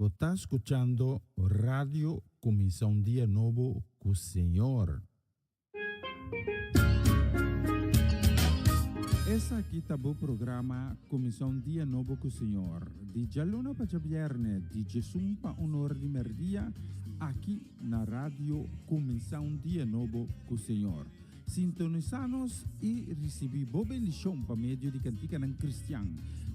Bo ta skuchando Radio Kuminsá un Dia Nobo ku Señor. Esaki ta bo programa Kuminsá un Dia Nobo ku Señor, di djaluna pa djabièrnè, di djesun pa un ora di mèrdia, aki na Radio Kuminsá un Dia Nobo ku Señor. Sintonisá nos i risibí bo bendishon pa medio di kantikanan kristian,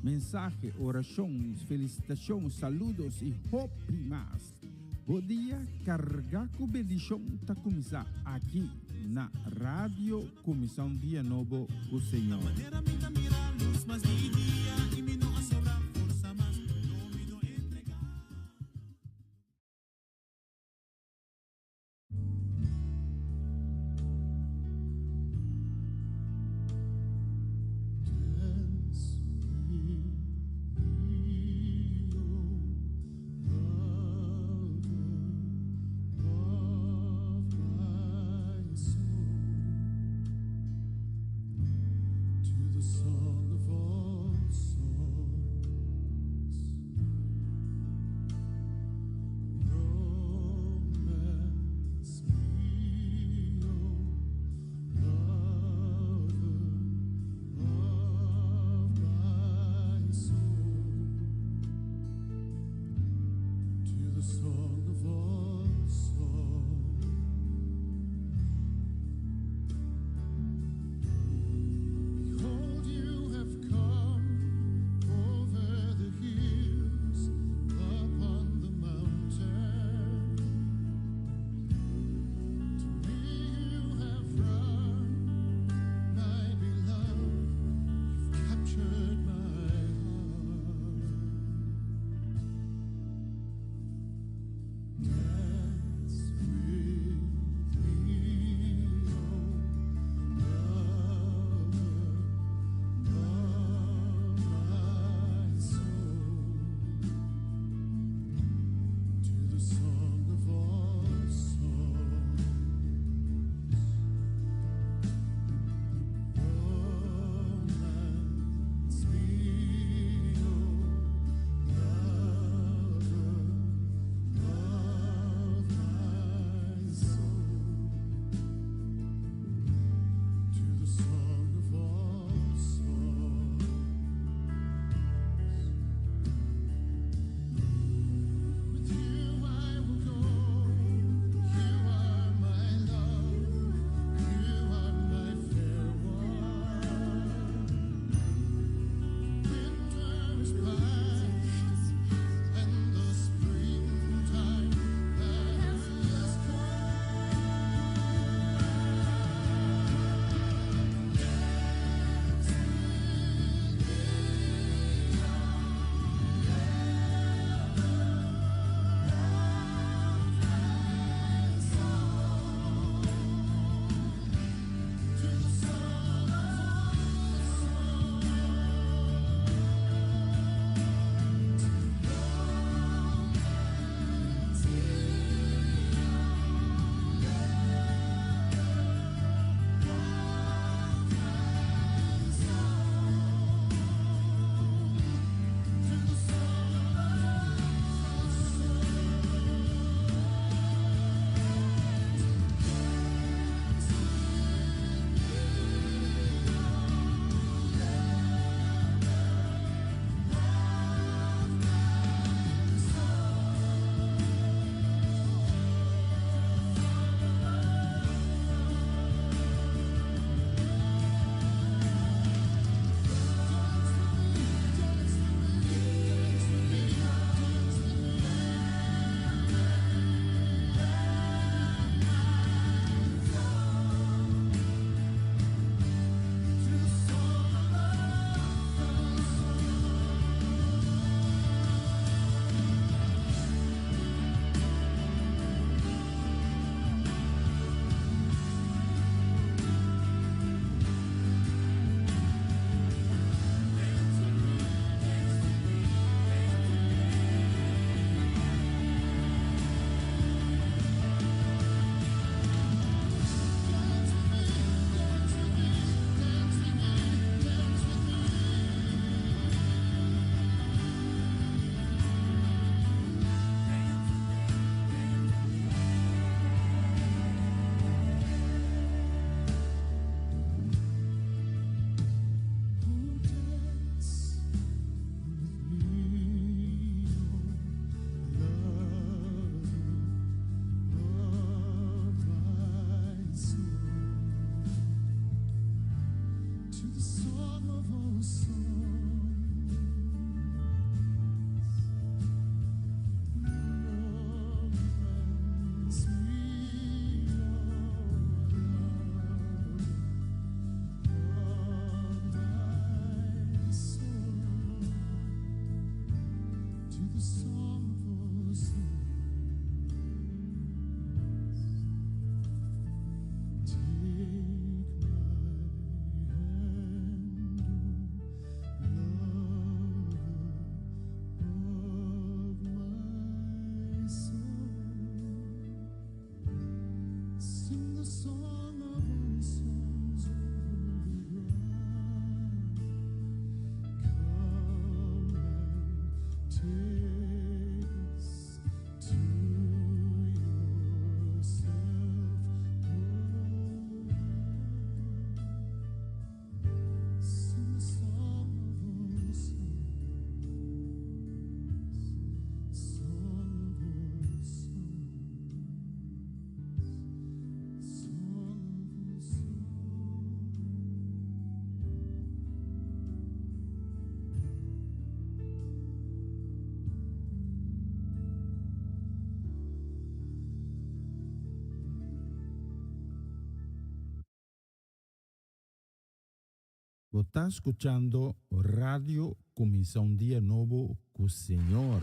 mensahe, orashon, felisitashon, saludos i hopi mas. Bo dia kargá ku bendishon ta kuminsá aki na Radio Kuminsá un Dia Nobo ku Señor. Sing the song of all songs over the bride. Come and take us to yourself, oh. Sing the song of all songs, song of all songs, song of all songs. Bo ta skuchando Radio Kuminsá un Dia Nobo ku Señor.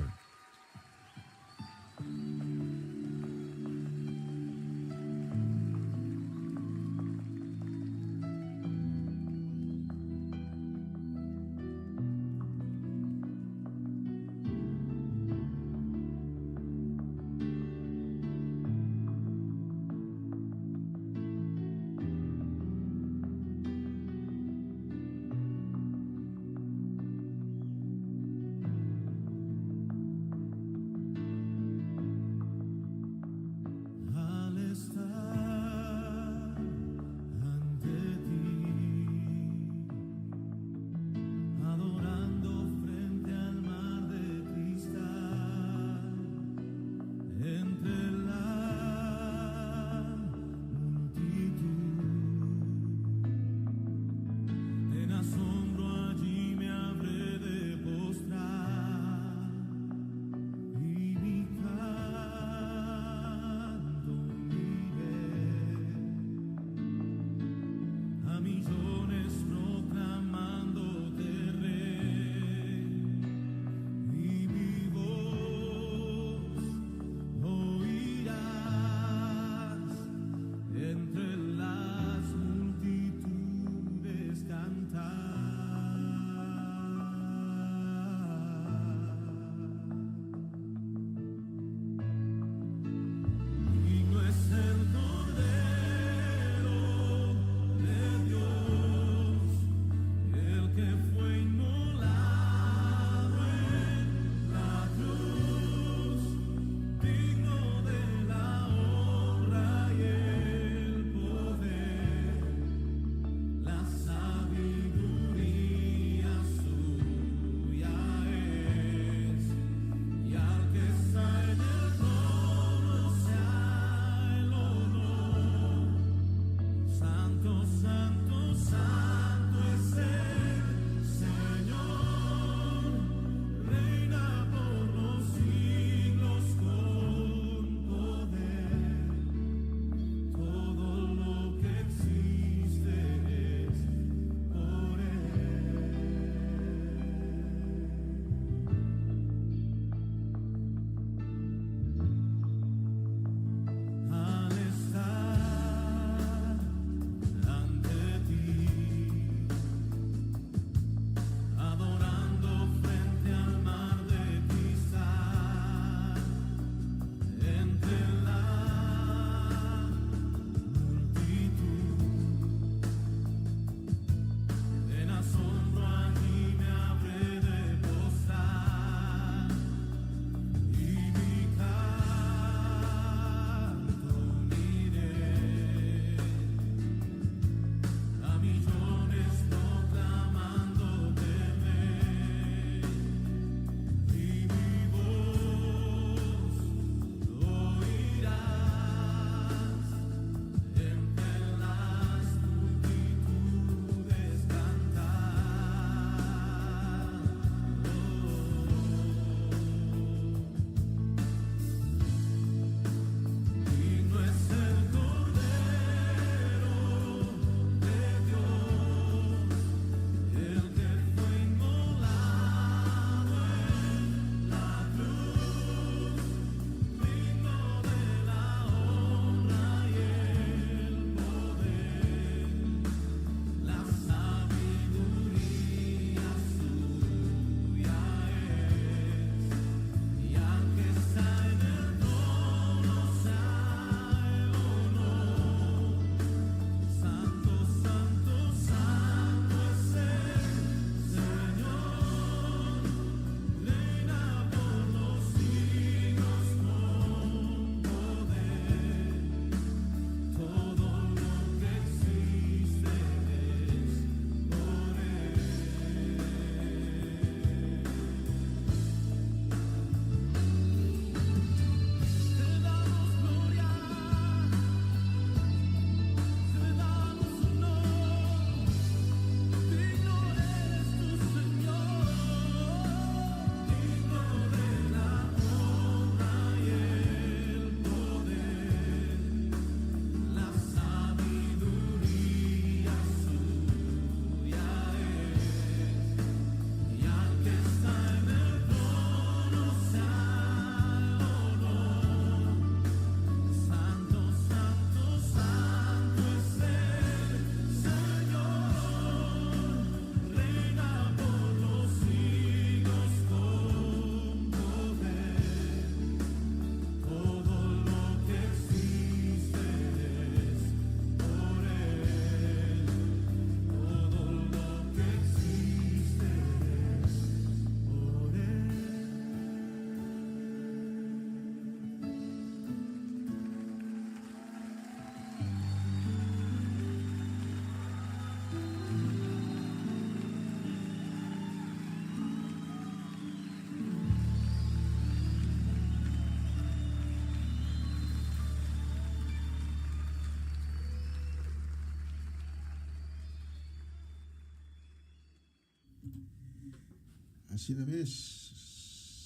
Asina mes,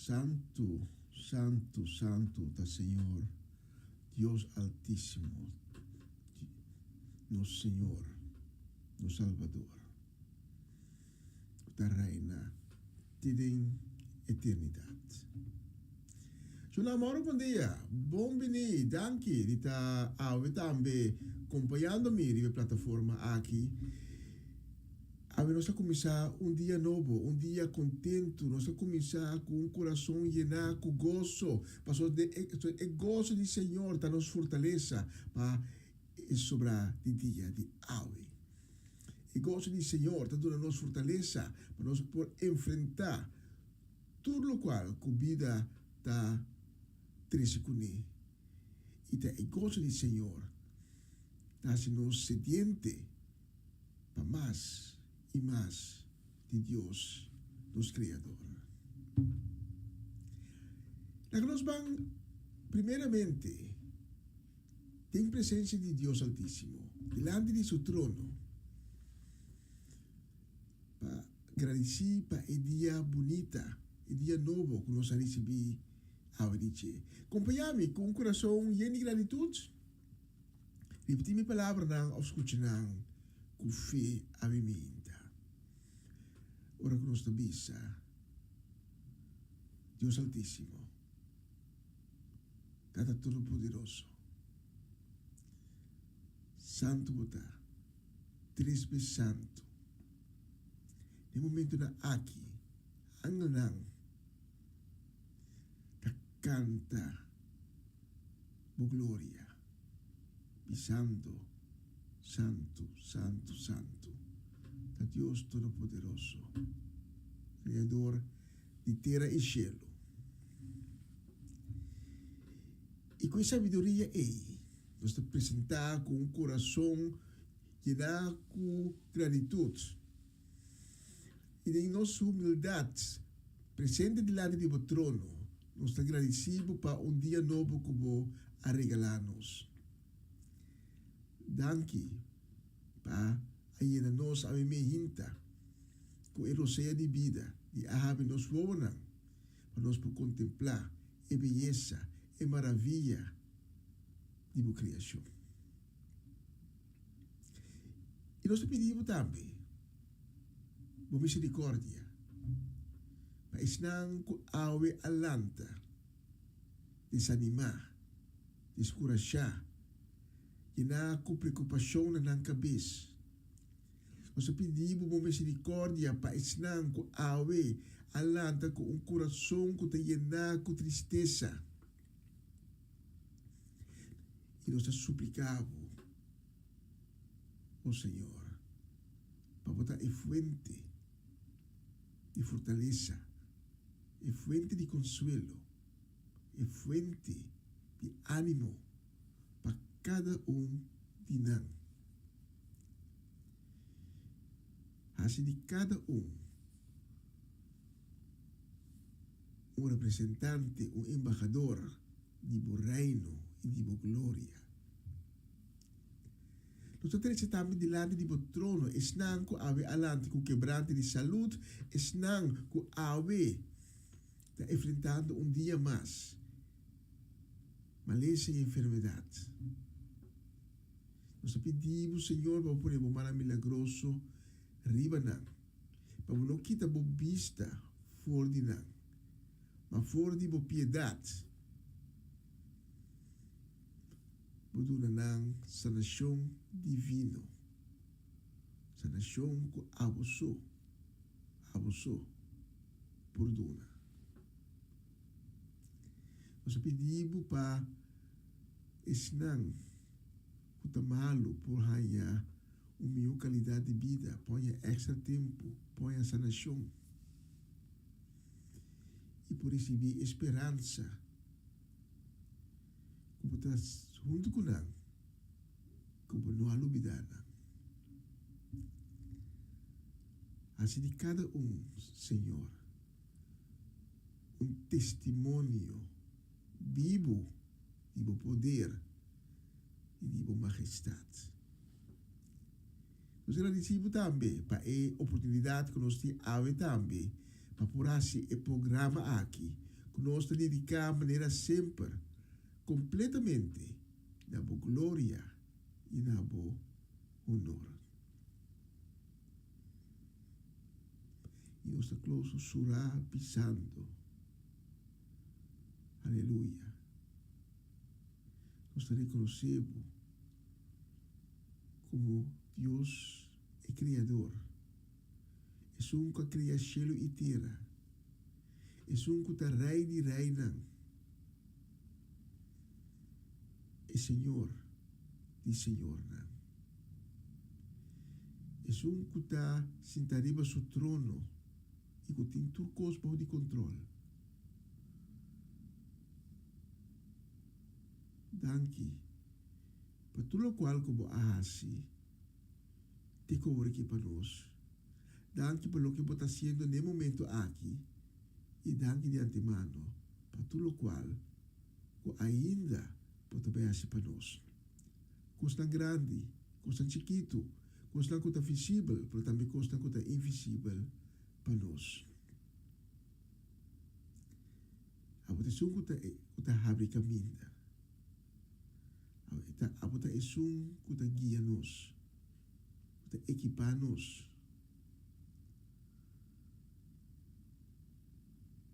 Santu, Santu, Santu ta Señor, Dios Altísimo, nos Señor, nos Salbador, ku ta reina te den eternidat. Shona Mauro bon dia, bon bini, danki di ta awe tambe kompañando mi riba e plataforma aki. Awe nos ta kuminsá un dia nobo, un dia kontentu. Nos ta kuminsá ku un kurason yená ku goso, pasobra e goso di Señor ta nos fortalesa pa e sobrá di dia di awe. E goso di Señor ta duna nos fortalesa pa nos por enfrentá tur lokual ku bida ta trese kuné. I ta e goso di Señor ta hasi nos sediente pa mas i mas di Dios, nos Kreador. Laga nos ban primeramente den presensia di Dios Altísimo, dilanti di Su trono, pa gradisí pa e dia bunita, e dia nobo ku nos a risibí awe di dje. Kompañá mi ku un kurason yen di gratitut. Ripití mi palabranan òf skucha nan ku fe a mi minta. Ora ku nos ta bisa, Dios Altísimo, Tata Todopoderoso, Santu bo ta, tres bes santu. Den momentunan aki, angelnan ta kanta bo gloria, bisando, Santu, santu, santu, ta Dios Todopoderoso, Kreador di tera i shelu. I ku e sabiduria ei, nos ta presentá ku un kurason yená ku gratitut i den nos humildat presente dilanti di bo trono. Nos ta gradisí bo pa un dia nobo ku bo a regalá nos. Danki pa a yena nos awe mehinta ku e rosea di bida di a habri nos wowonan pa nos por kontemplá e beyesa, e maravia di bo kreashon. I nos ta pidi bo tambe bo misericordia pa esnan cu awe a lanta desanimá, descurashá, yená cu preocupacion na nan cabes. Nos ta pidi bo bo misericordia pa esnan cu awe a lanta cu un curason cu ta yená cu tristesa. I nos ta supliká bo, o Señor, pa bo ta e fuente di fortalesa, e fuente di konsuelo, e fuente di ánimo pa kada un di nan. Hasi di kada un un representante, un embahador di bo Reino i di bo gloria. Nos ta trece tambe dilanti di bo trono esnan cu awe alanti cu kebrante di salud, esnan cu awe ta enfrentando un dia mas malesa i enfermedad. Nos ta pidi bo, Señor, pa bo pone bo mannan milagroso riba nan, pa bo no kita bo bista for di nan, ma for di bo piedad. Bo duna nan sanashon divino, sanashon ku abo so, abo so por duna. Nos a pidi bo pa esnan ku ta malu por haña un mihó kalidat di bida, por haña èkstra tempu, por haña sanashon i por risibí e speransa. Ku bo ta huntu ku nan, ku bo no a lubidá nan. Hasi di kada un, Señor, un testimonio bibu di bo poder i di bo majestat. Nos gradisí bo tambe pa e oportunidat ku nos tin awe tambe. pa por hasi e programa aki ku nos ta dediká manera semper kompletamente na bo gloria i na bo honor. I nos ta klos susurá bisando, Aleluya! Nos ta rekonosé bo komo Dios e Kreador, esun ku a krea shelu i tera, esun ku ta Rei di reinan, e Señor di señornan, esun ku ta sinta riba su trono i ku tin tur kos bou di kontrol. Danki pa tur lokual ku bo a hasi te ku awor aki pa nos. Danki pa loke bo ta hasiendo na e momento aki i danki di antemano pa tur lokual ku ainda bo ta bai hasi pa nos. Kosnan grandi, kosnan chikitu, kosnan ku ta visibel pero tambe kosnan ku ta invisibel pa nos. Abo ta esun ku ta ku ta habri kaminda. Abo ta esun ku ta guia nos, ku ta ekipá nos.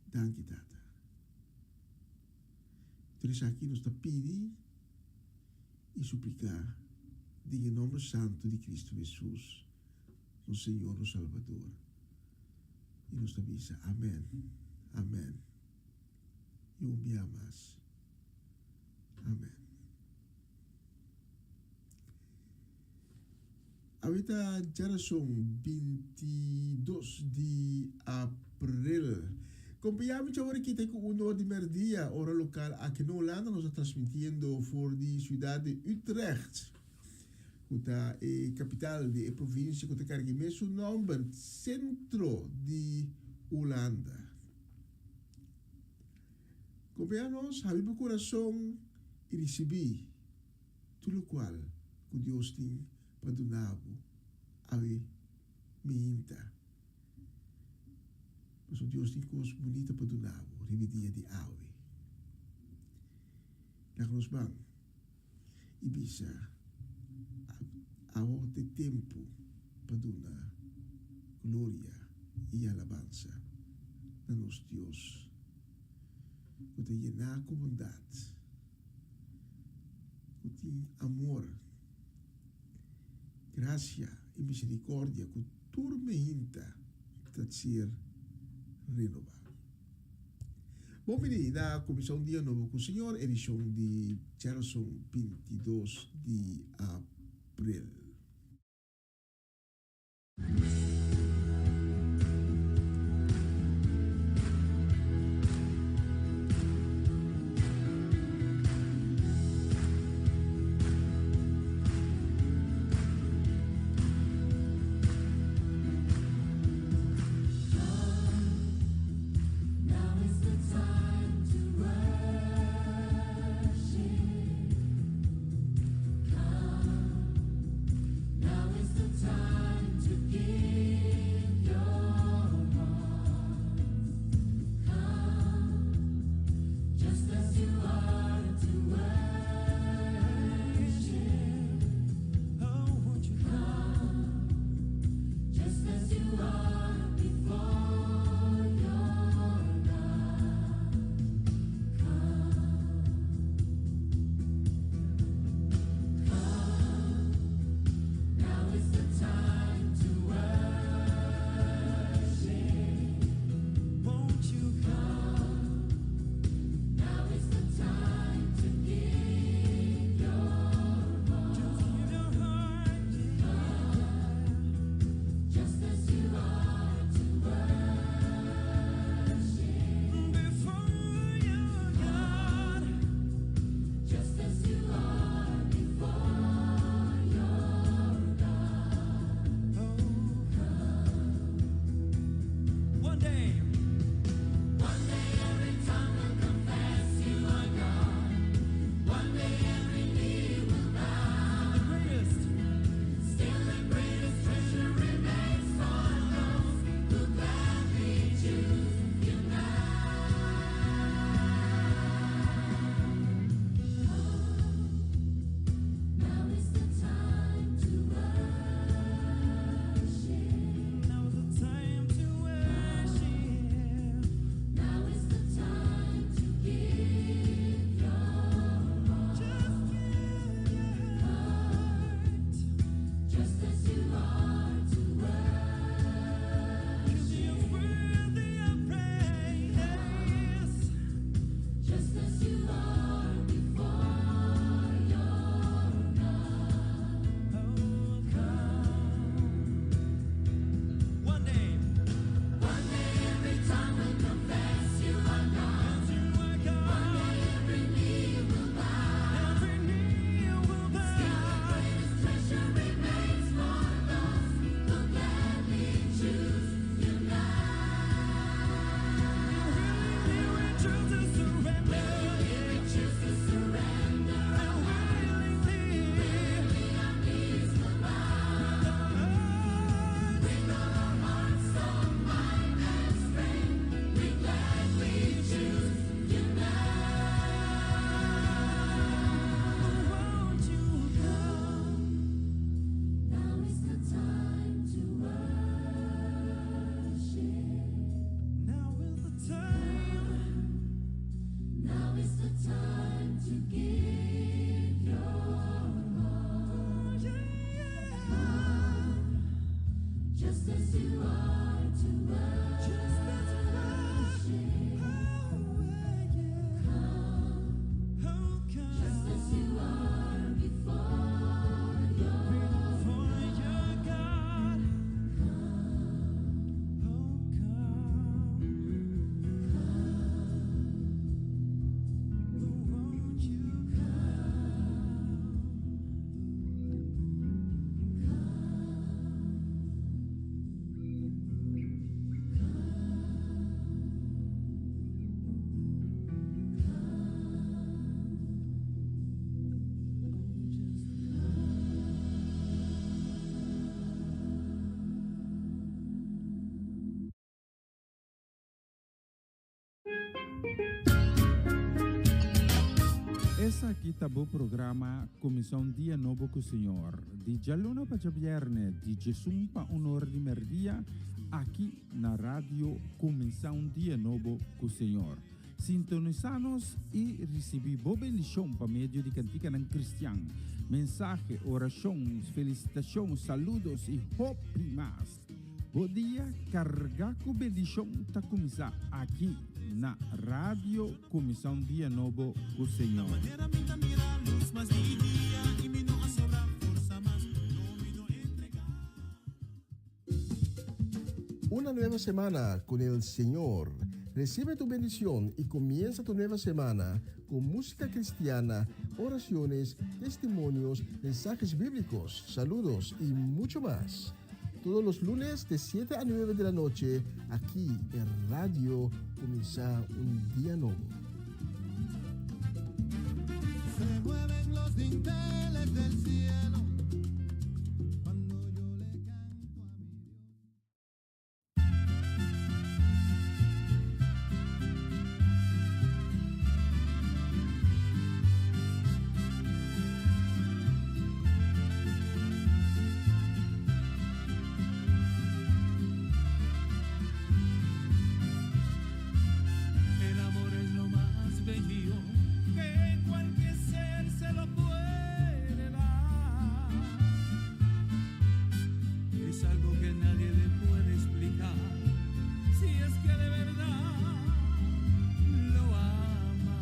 Danki Tata. Tur esaki nos ta pidi i supliká den e nòmber santu di Kristu Hesus, nos Señor, nos Salbador. I nos ta bisa, Amèn, amèn, i un bia mas, amèn. Awe ta djarason 22 di april. Compañami chawor aki te cu un or di merdia, ora local aki na Hulanda. Nos ta transmitiendo for di ciudad di Utrecht, cu ta e capital di e provincia cu ta carga e mesun nomber, centro di Hulanda. Compaña nos, habi bo curason y ricibi tur locual cu Dios tin pa duna bo awe miinta. Pasobra Dios tin cos bunita pa duna bo riba e dia di awe. Laga nos ban y bisa, Awo ta e tempo pa duna gloria y alabansa na nos Dios cu ta yena cu bondad. Ku tin amor, grasia i miserikordia ku tur mehinta ta ser renobá. Bon bini na kuminsá un dia nobo ku Señor, edishon di djarason 22 di aprel. Now is the time to worship. Come. Esaki ta bo programa Kuminsá un Dia Nobo ku Señor, di djaluna pa djabièrnè di djesun pa un ora di mèrdia, aki na Radio Kuminsá un Dia Nobo ku Señor. Sintonisá nos i risibí bo bendishon pa medio di kantikanan kristian, mensahe, orashon, felisitashon, saludos i hopi mas. Bo dia kargá ku bendishon ta kuminsá aki na Radio Kuminsá un Dia Nobo ku Señor. Una nueva semana con el Señor. Recibe tu bendición y comienza tu nueva semana con música cristiana, oraciones, testimonios, mensajes bíblicos, saludos y mucho más. Todos los lunes de 7 a 9 de la noche, aquí en Radio Comienza un Día Nuevo. Se mueven los dinteles del cielo cuando yo le canto a mi El amor es lo más bello que cualquier ser se lo puede dar. Es algo que nadie le puede explicar si es que de verdad lo ama.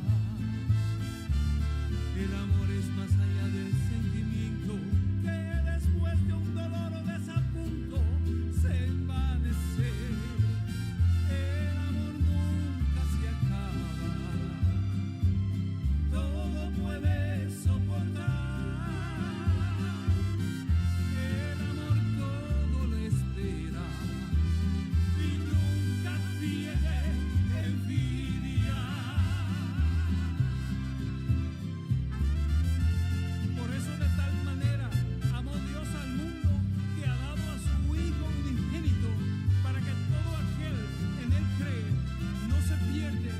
El amor es más allá del sentimiento que después de un dolor o desapunto se envanece. El amor nunca se acaba, todo puede soportar. El amor todo lo espera y nunca tiene envidia. Por eso de tal manera amó Dios al mundo que ha dado a su Hijo unigénito para que todo aquel en él cree no se pierde,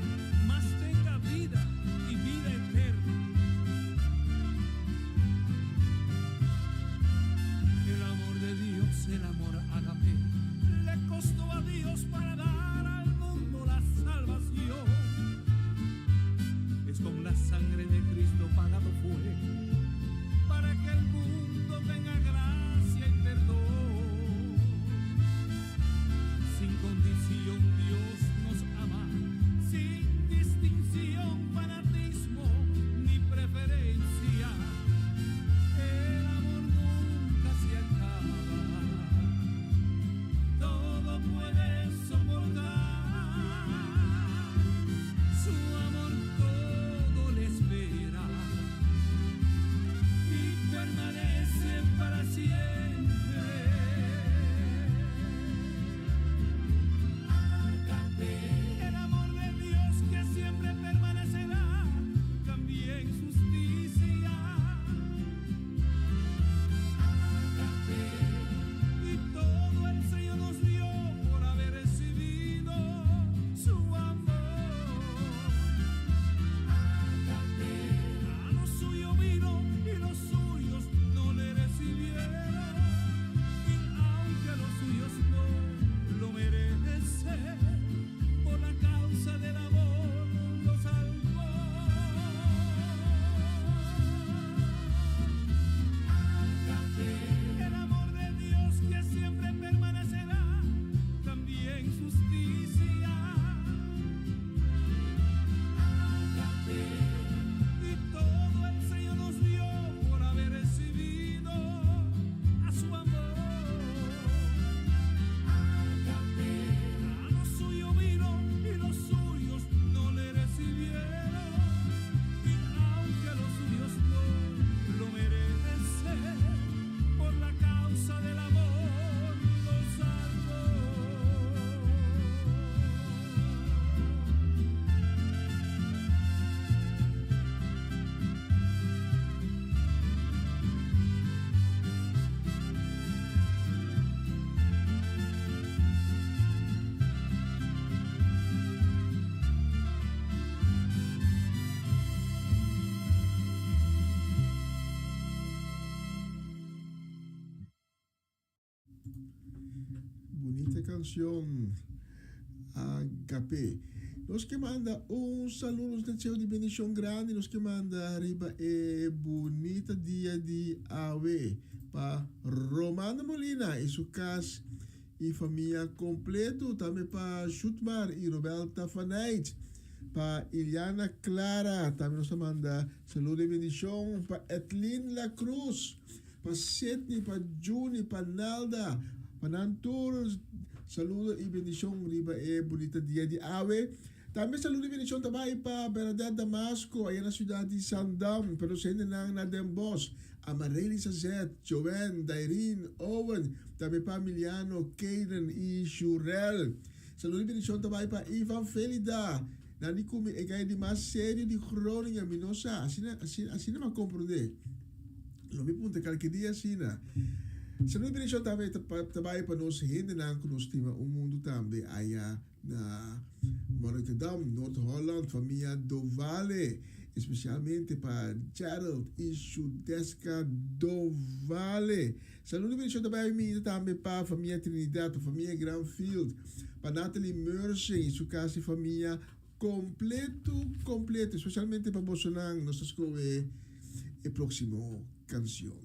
mas tenga vida y vida eterna. El amor de Dios, el amor ágape, le costó a Dios para dar al mundo la salvación. Es con la sangre de Cristo pagado fue, para que el mundo tenga gracia y perdón. Sin condición Dios nos ama, sin distinción, fanatismo ni preferencia. El amor nunca se acaba, todo puede soportar. Bunita canción. Agape. Nos ke manda un saludo, nos deseo di bendicion grandi, nos ke manda riba e bunita dia di awe pa Romano Molina y su cas y famia completo, tambe pa Shutmar y Robelta Fanait, pa Iliana Clara, tambe nos ta manda saludo y bendicion pa Etlin La Cruz, Pa Sidney, pa Juni, pa Nalda, pa nan tur saludo y bendicion riba e bunita dia di awe. Tambe saludo y bendicion ta bay pa Bernadette Damasco aya na ciudad di Zandam, pa nos hendenan na Den Bosch, Amarely Sazet, Joanne, Dairine, Owen, tambe pa Miliano, Kayden y Shurel. Saludo y bendicion ta bay pa Ivan Felida, nan di cu mi e gay di mas serio di Groningen, mi no sa, asina, asina, asina mi a comprende. Lo mi puntra kalke dia asina. Salud bendición tambe ta bai pa nos hendenan ku nos stima un mundu tambe aya na Monnikendam, Noord-Holland, famia Dovale, especialmente pa Gerald y Shudeska Dovale. Salud y bendición ta bai mi tambe pa famia Trinidad, pa famia Granfield, pa Natalie Mersen y su casa y famia Completo completo especialmente pa bosonan nos ta scohe e proximo cancion.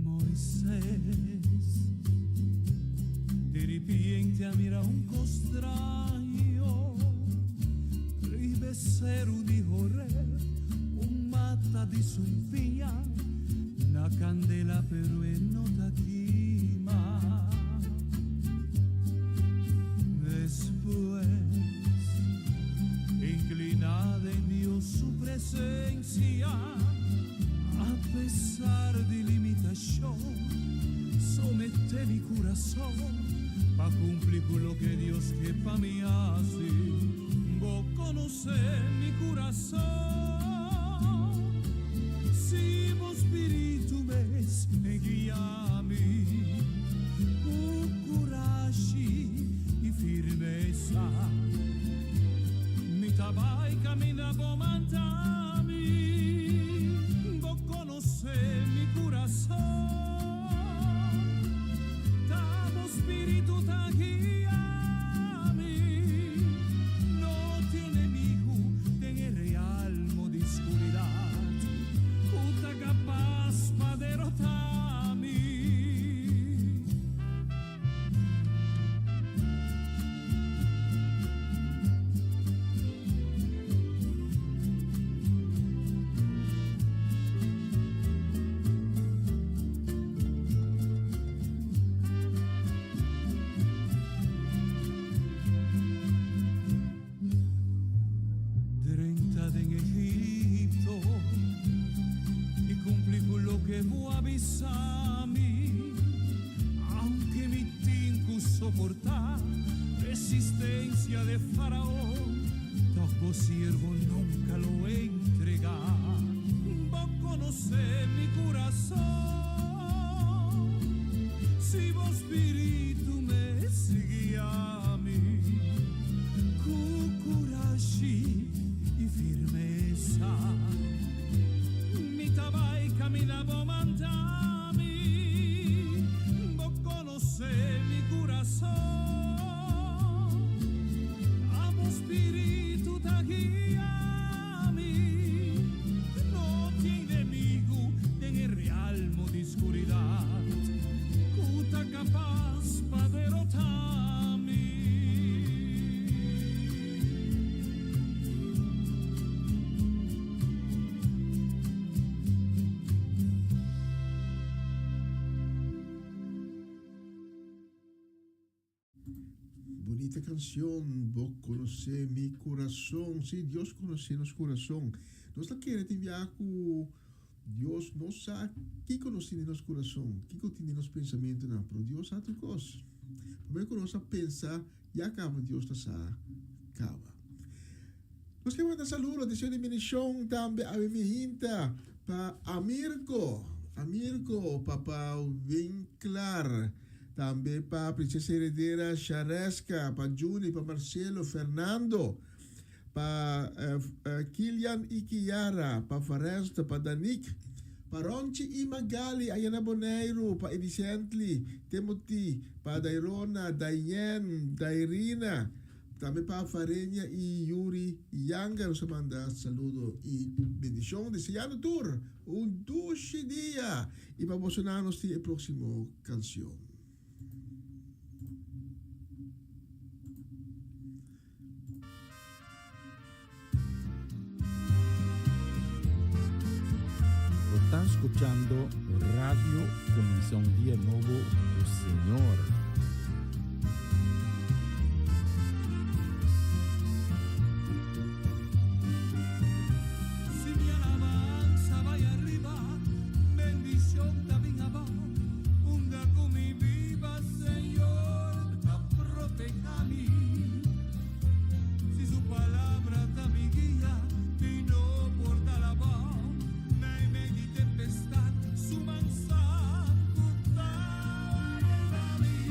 Moisés de repente a mira un cos straño riba e seru di Horeb, un mata di sumpiña na candela pero e no ta kima. Despues, inclina den Dios su presencia, a pesar di limitacion, somete mi curason pa cumpli cu loke Dios ke pa mi haci. Bo conoce mi curason, si bo spiritu mes guia mi cu curashi y firmesa. Mi ta bai caminda bo manda mi, bo conoce mi curason, ta bo spiritu ta guia mi, no tin enemigo den e realmo di scuridad cu ta capaz pa derota mi. Drenta den Egipto i cumpli cu loke bo a bisa mi, aunke mi tin cu soporta resistencia de Faraon, tog bo siervo nunca lo entrega. Bo conoce mi curason, si bo spiritu mes guia mi cu curashi y firmesa. Mi ta bai camina bo manda mi, bo conoce mi curason, ta bo spiritu ta guia mi, no tin enemigo den e realmo di scuridad cu ta capaz pa. Bunita canción, Bo conoce mi corazón. Sí, Dios conoce nos corazón. Nos ta kere tin bia cu Dios no sa kico nos tin den nos corazón, kico tin den nos pensamentonan, pero Dios sa tur cos. Prome cu nos a pensa, ya caba Dios ta sa caba. Nos ke manda saludo, deseo di bendición tambe awe mi hinta pa Amirko, Amirko, Papa Winklar, tambe pa Princesa Heredera Shareska, pa Juni, pa Marcelo, Fernando, pa Kilian y Kiara, pa Farensta, pa Danik, pa Ronchi y Magali aya na Boneiru, pa Edicently, Timothy, pa Dairona, Dayen, Dairina, Tambe pa Farenia y Yuri Yanga nos a manda saludo y bendicion deseando tur un dushi dia y pa boso nan nos tin e proximo cancion. Bo ta scuchando Radio Cuminsa un Dia Nobo cu Señor. Si mi alabanza bai ariba, bendicion ta bin abao. Unda cu mi biba, Señor ta proteha mi. Si su palabra ta mi guia, mi no por dal abao. Meimei di tempestad, su man santu ta warda mi.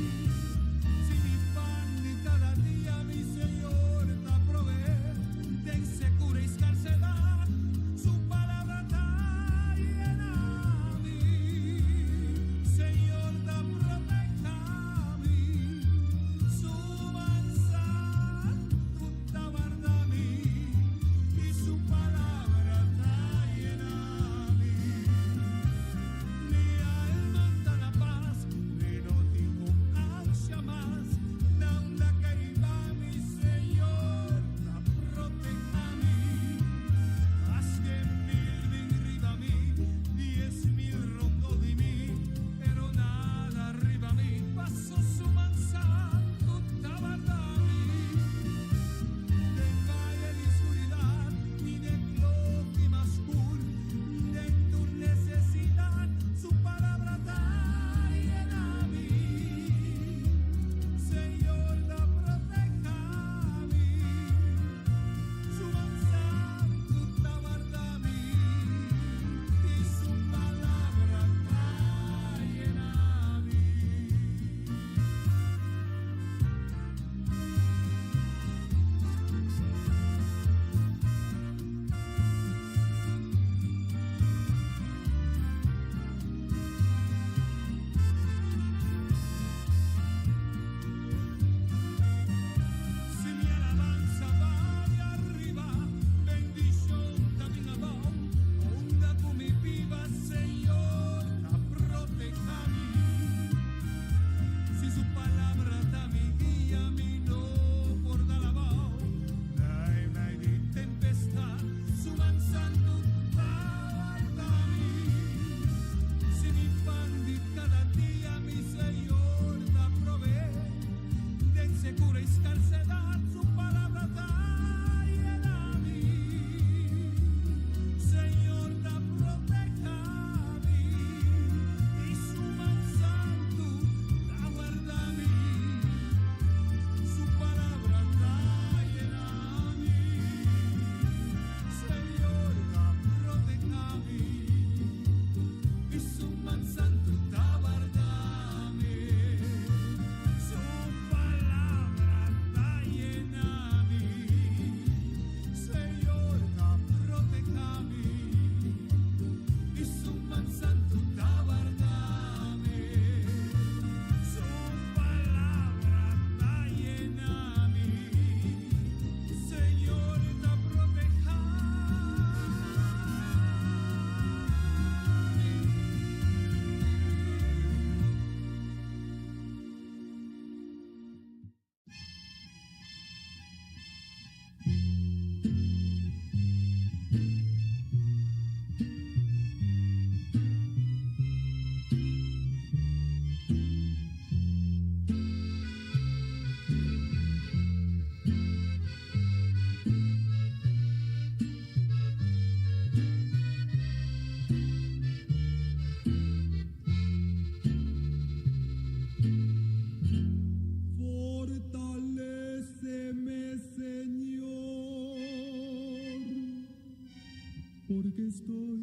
estoy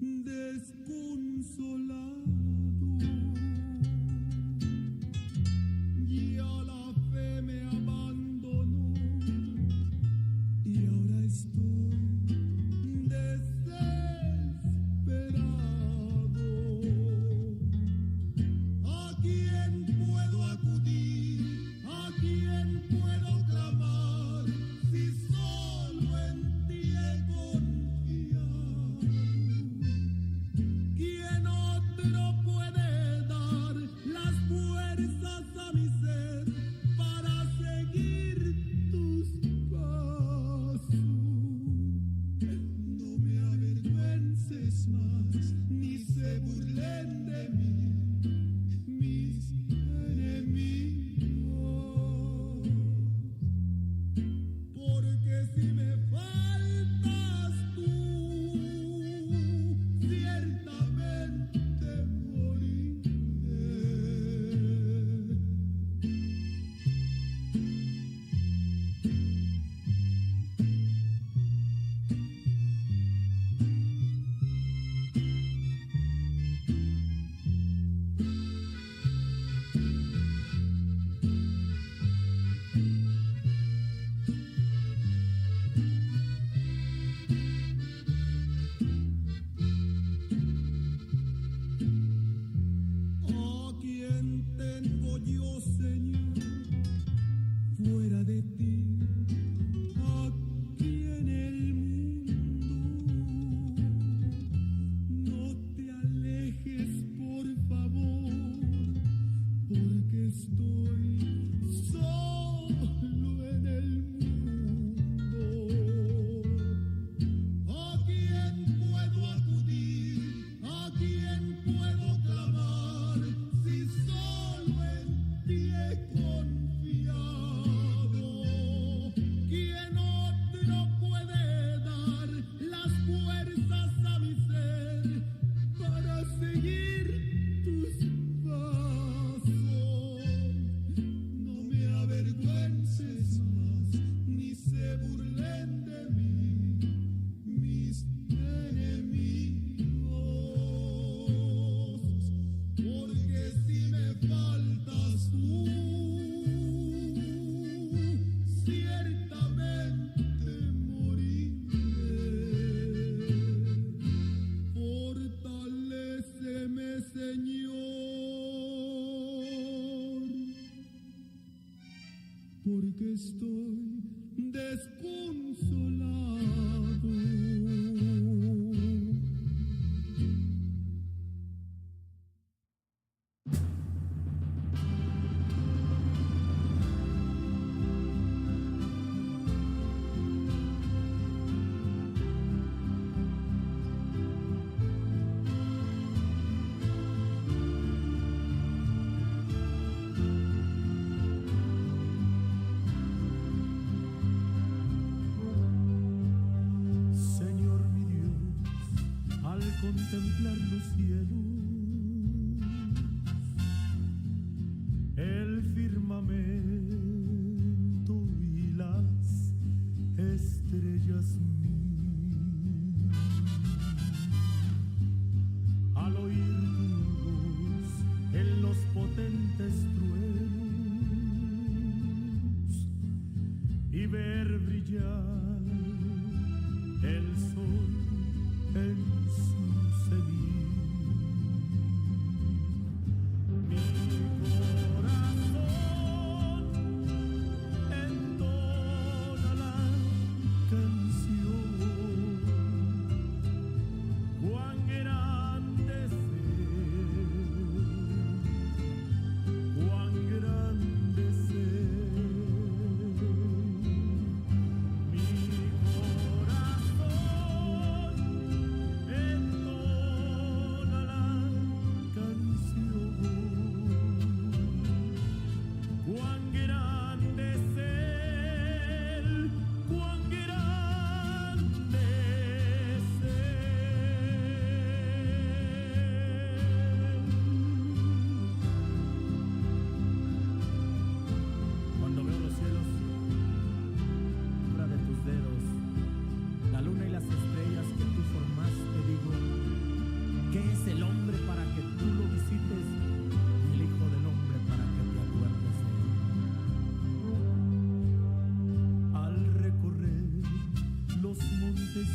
desconsolado. Ya la fe me abandonó y ahora estoy desesperado. ¿A quién puedo acudir? ¿A quién puedo clamar? Si solo en ti he confiado. ¿Quién otro puede dar las fuerzas a mi ser para seguir tus pasos? No me avergüences más, ni se burlen de mí mis enemigos. Porque si me faltas tú, ciertamente moriré. ¿A quién tengo yo, Señor, fuera de ti, aquí en el mundo? No te alejes, por favor, porque estoy solo en el mundo. ¿A quién puedo acudir? ¿A quién puedo clamar? Si solo en ti he confiado. ¿Quién otro puede dar las fuerzas a mi ser para seguir tus pasos? No me avergüences más, ni se burlen de mí mis enemigos, porque si me faltas tú, ciertamente moriré. Fortaléceme, Señor, porque estoy desconsolado. Señor mi Dios, al contemplar los cielos, el firmamento y las estrellas mil, al oír tu voz en los potentes truenos y ver brillar el sol en su cenit. Mi corazón entona la canción. Cuán grande es Él, cuán grande es Él. Mi corazón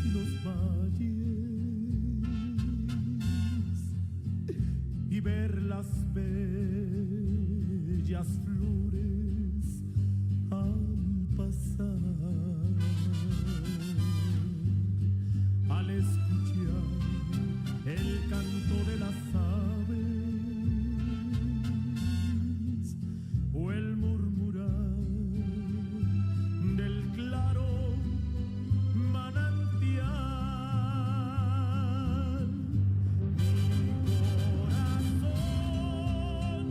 y los valles y ver las bellas flores al pasar, al escuchar el canto de las aves o el murmurar del claro manantial. Mi corazón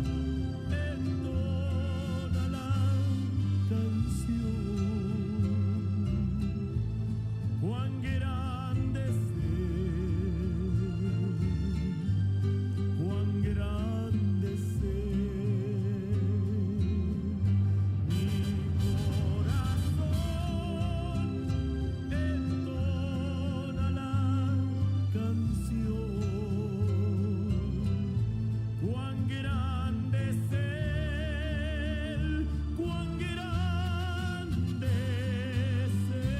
entona la canción. Cuán grande es Él, cuán grande es Él. Mi corazón entona la canción. Cuán grande es Él, cuán grande es Él.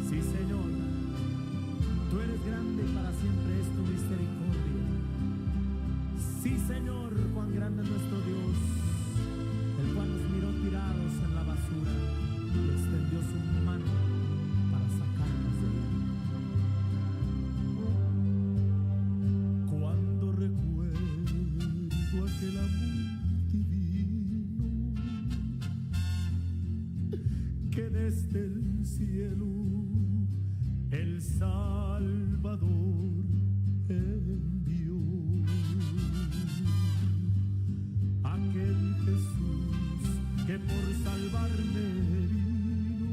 Sí, Señor, tú eres grande y para siempre es tu misericordia. Sí, Señor, cuán grande es nuestro Dios, el cual nos miró tirados en la basura y extendió su mano para sacarnos de ella. Cuando recuerdo aquel amor divino que desde el cielo el Salvador envió. Aquel Jesús que por salvarme vino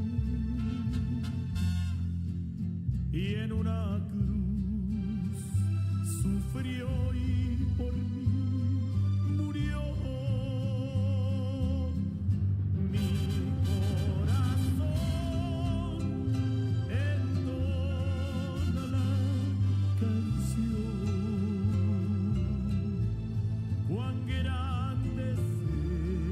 y en una cruz sufrió y por mí murió. Mi corazón entona la canción. Cuán grande es Él,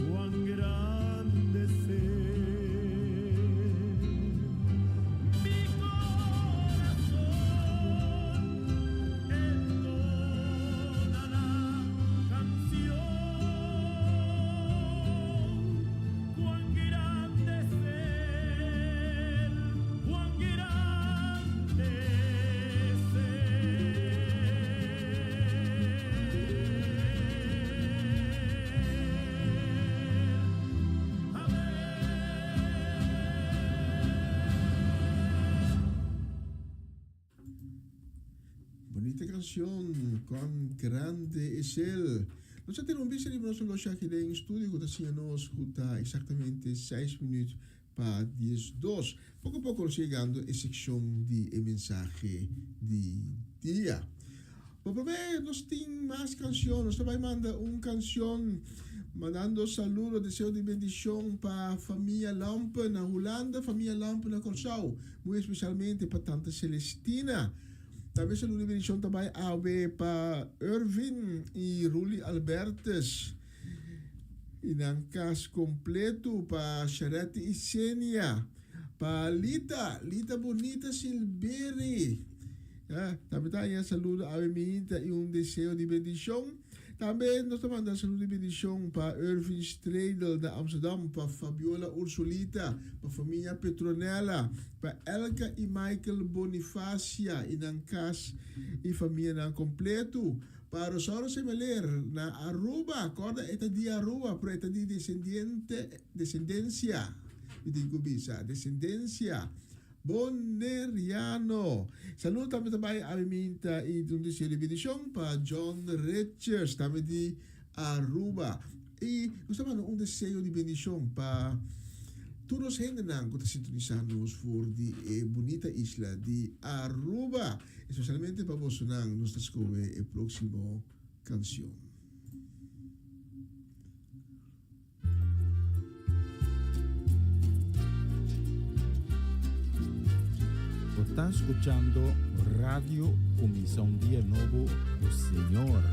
cuán grande es Él. Mi corazón entona la canción. Cuán grande es Él, cuán grande es Él. Bunita canción, Cuán grande es Él. Nos a tira un bista riba nos oloshi aki den studio cu ta siña nos cu ta exactamente seis minuut pa diesdos. Poco poco nos ta yegando e seccion di e mensahe di dia. Pa prome nos tin mas cancion, nos ta bay manda un cancion mandando saludo, deseo di bendicion pa famia Lampe na Hulanda, famia Lampe na Corsou, muy especialmente pa tante Celestina. Tambe saludo di bendicion ta bay awe pa Ervin y Ruli Albertus y nan cas completo, pa Sharetti y Senia, pa Lita, Lita Bonita Silberi. Ya, tambe ta haña saludo awe minta y un deseo di bendicion. Tambe nos ta manda saludo di bendicion pa Ervin Stredel na Amsterdam, pa Fabiola Ursulita, pa familia Petronella, pa Elka y Michael Bonifacia y nan cas y familianan completo, pa Rosauro Semeler na Aruba, corda e ta di Aruba pero e ta di descendiente, descendencia, mi tin cu bisa, descendencia. Boneriano. Saludo tambe ta bai Abi Minta y un deseo di bendicion pa John Richards tambe di Aruba. Y nos ta manda un deseo di bendicion pa tur nos hendenan cu ta sintonisa nos for di e bunita isla di Aruba. Especialmente pa bosonan nos ta scoge e proximo cancion. Bo ta scuchando Radio Cuminsa un Dia Nobo cu Señor.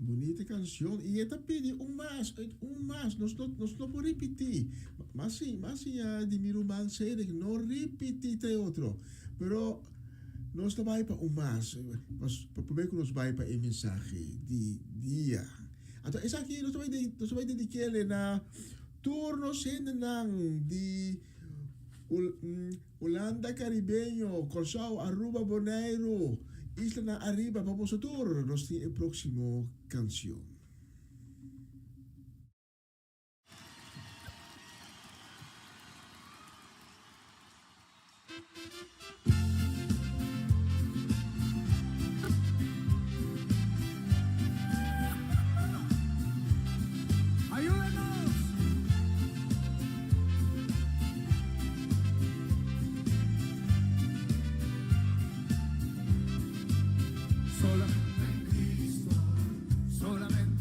Bunita canción. Y e ta pidi un mas, un mas. Nos no, nos no por ripití. Mas sí, mas siña di mi ruman Cedric, no ripití te otro. Pero nos ta bai pa un mas, pa promé ku nos bai pa e mensahe di dia. Anto esaki nos ta bai, nos ta bai dedik'é na tur nos hendenan di Hulanda Karibeño, Kòrsou, Aruba, Boneiru, Islanan Ariba, pa boso tur nos tin e próksimo kansion. ¡Ayúdenos! Solamente en Cristo, solamente.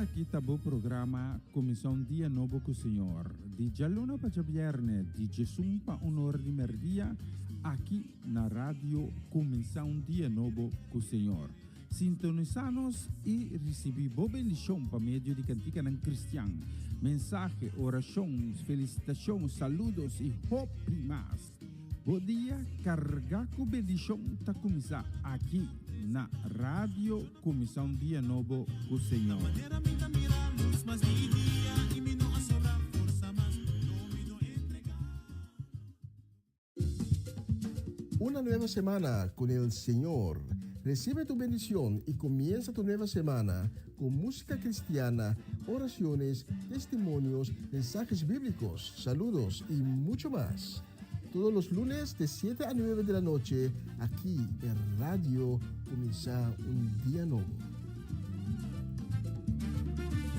Esaki ta bo programa Kuminsá un Dia Nobo ku Señor, di djaluna pa djabièrnè di djesun pa un or di mèrdia, aki na Radio Kuminsá un Dia Nobo ku Señor. Sintonisá nos i risibí bo bendishon pa medio di kantikanan kristian, mensahe, orashon, felisitashon, saludos i hopi mas. Bo dia kargá ku bendishon ta kuminsá aki na Radio Kuminsá un Dia Nobo ku Señor. Una nueva semana con el Señor. Recibe tu bendición y comienza tu nueva semana con música cristiana, oraciones, testimonios, mensajes bíblicos, saludos y mucho más. Todos los lunes de 7 a 9 de la noche, aquí en Radio Comienza un Día Nuevo.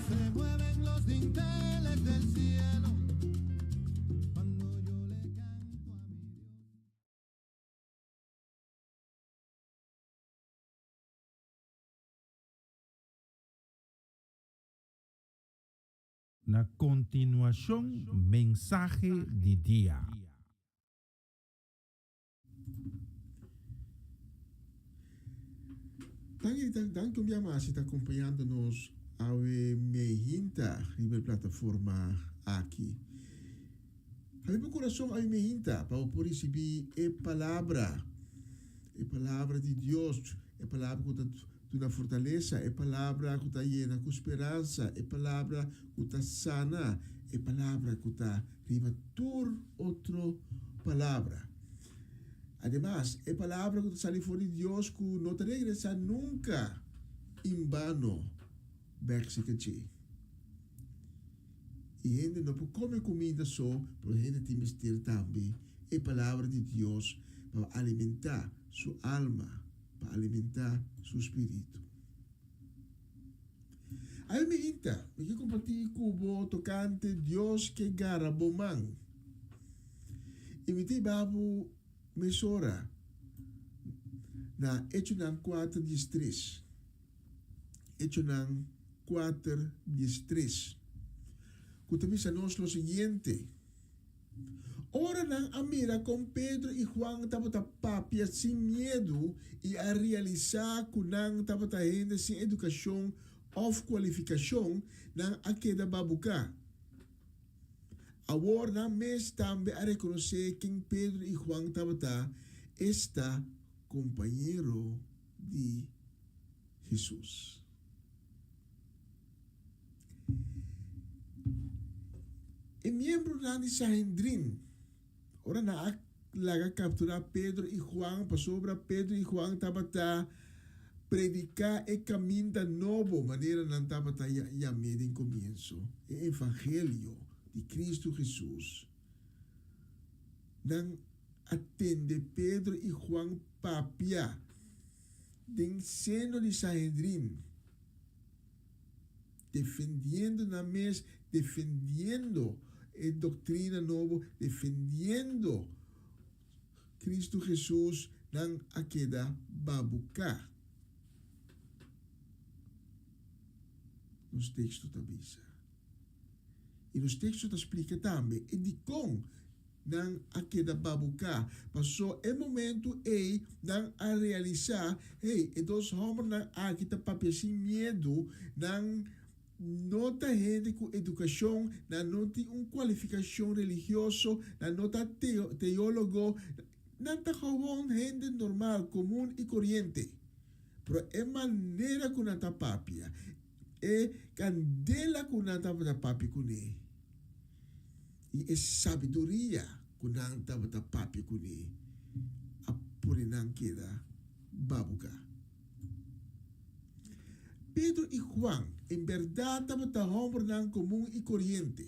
Se mueven los dinteles del cielo cuando yo le canto a mi Dios. Na kontinuashon mensahe di dia. Danki danki un bia mas si ta acompañando nos awe meinta riba e plataforma aki. Habri bo corazon awe meinta pa bo por ricibi e palabra, e palabra di Dios, e palabra cu ta duna fortalesa, e palabra cu ta yena cu speransa, e palabra cu ta sana, e palabra cu ta riba tur otro palabra. Ademas, e palabra cu ta sali for di Dios cu no ta regresa nunca en bano bek si caché. Y hende no por come cuminda so, pero hende tin mester tambe e palabra di Dios pa alimenta su alma, pa alimenta su spiritu. Awe mi inta, mi ke kompartí ku bo tokante Dios ke gara bo man. I mi ta hiba bo mesora na Echonan kuater diestres. Echonan kuater diestres, ku ta bisa nos lo siguiente, Ora nan a mira kon Pedro i Juan tabata papia sin miedu i a realisá ku nan tabata hende sin edukashon òf kualifikashon, nan a keda babuká. Awor nan mes tambe a rekonosé ken Pedro i Juan tabata, esta, kompañero di Hesus. E miembronan di Sanhendrin, ora nan a laga kapturá Pedro i Juan pasobra Pedro i Juan tabata prediká e kaminda nobo manera nan tabata yam'é den komienso, e evangelio di Kristu Hesus. Nan a tende Pedro i Juan papia den seno di Sanhendrin. Defendiendo nan mes, defendiendo e doctrina nobo, defendiendo Cristo Jesus, nan a keda babuca. Nos texto ta bisa. I nos texto ta splica tambe e dicon Nan a keda babuká. Pasó e momentu ei nan a realisá, Hey, e dos hòmbernan aki ta papia sin miedu, nan no ta hende ku edukashon, nan no tin un kualifikashon religioso, nan no ta teólogo, nan ta gewon hende normal, komun i koriente. Pero e manera ku nan ta papia, e kandela ku nan tabata papia kuné, i e sabiduria ku nan tabata papia kuné a pone nan keda babuká. Pedro i Juan en bèrdat tabata hòmbernan komun i koriente.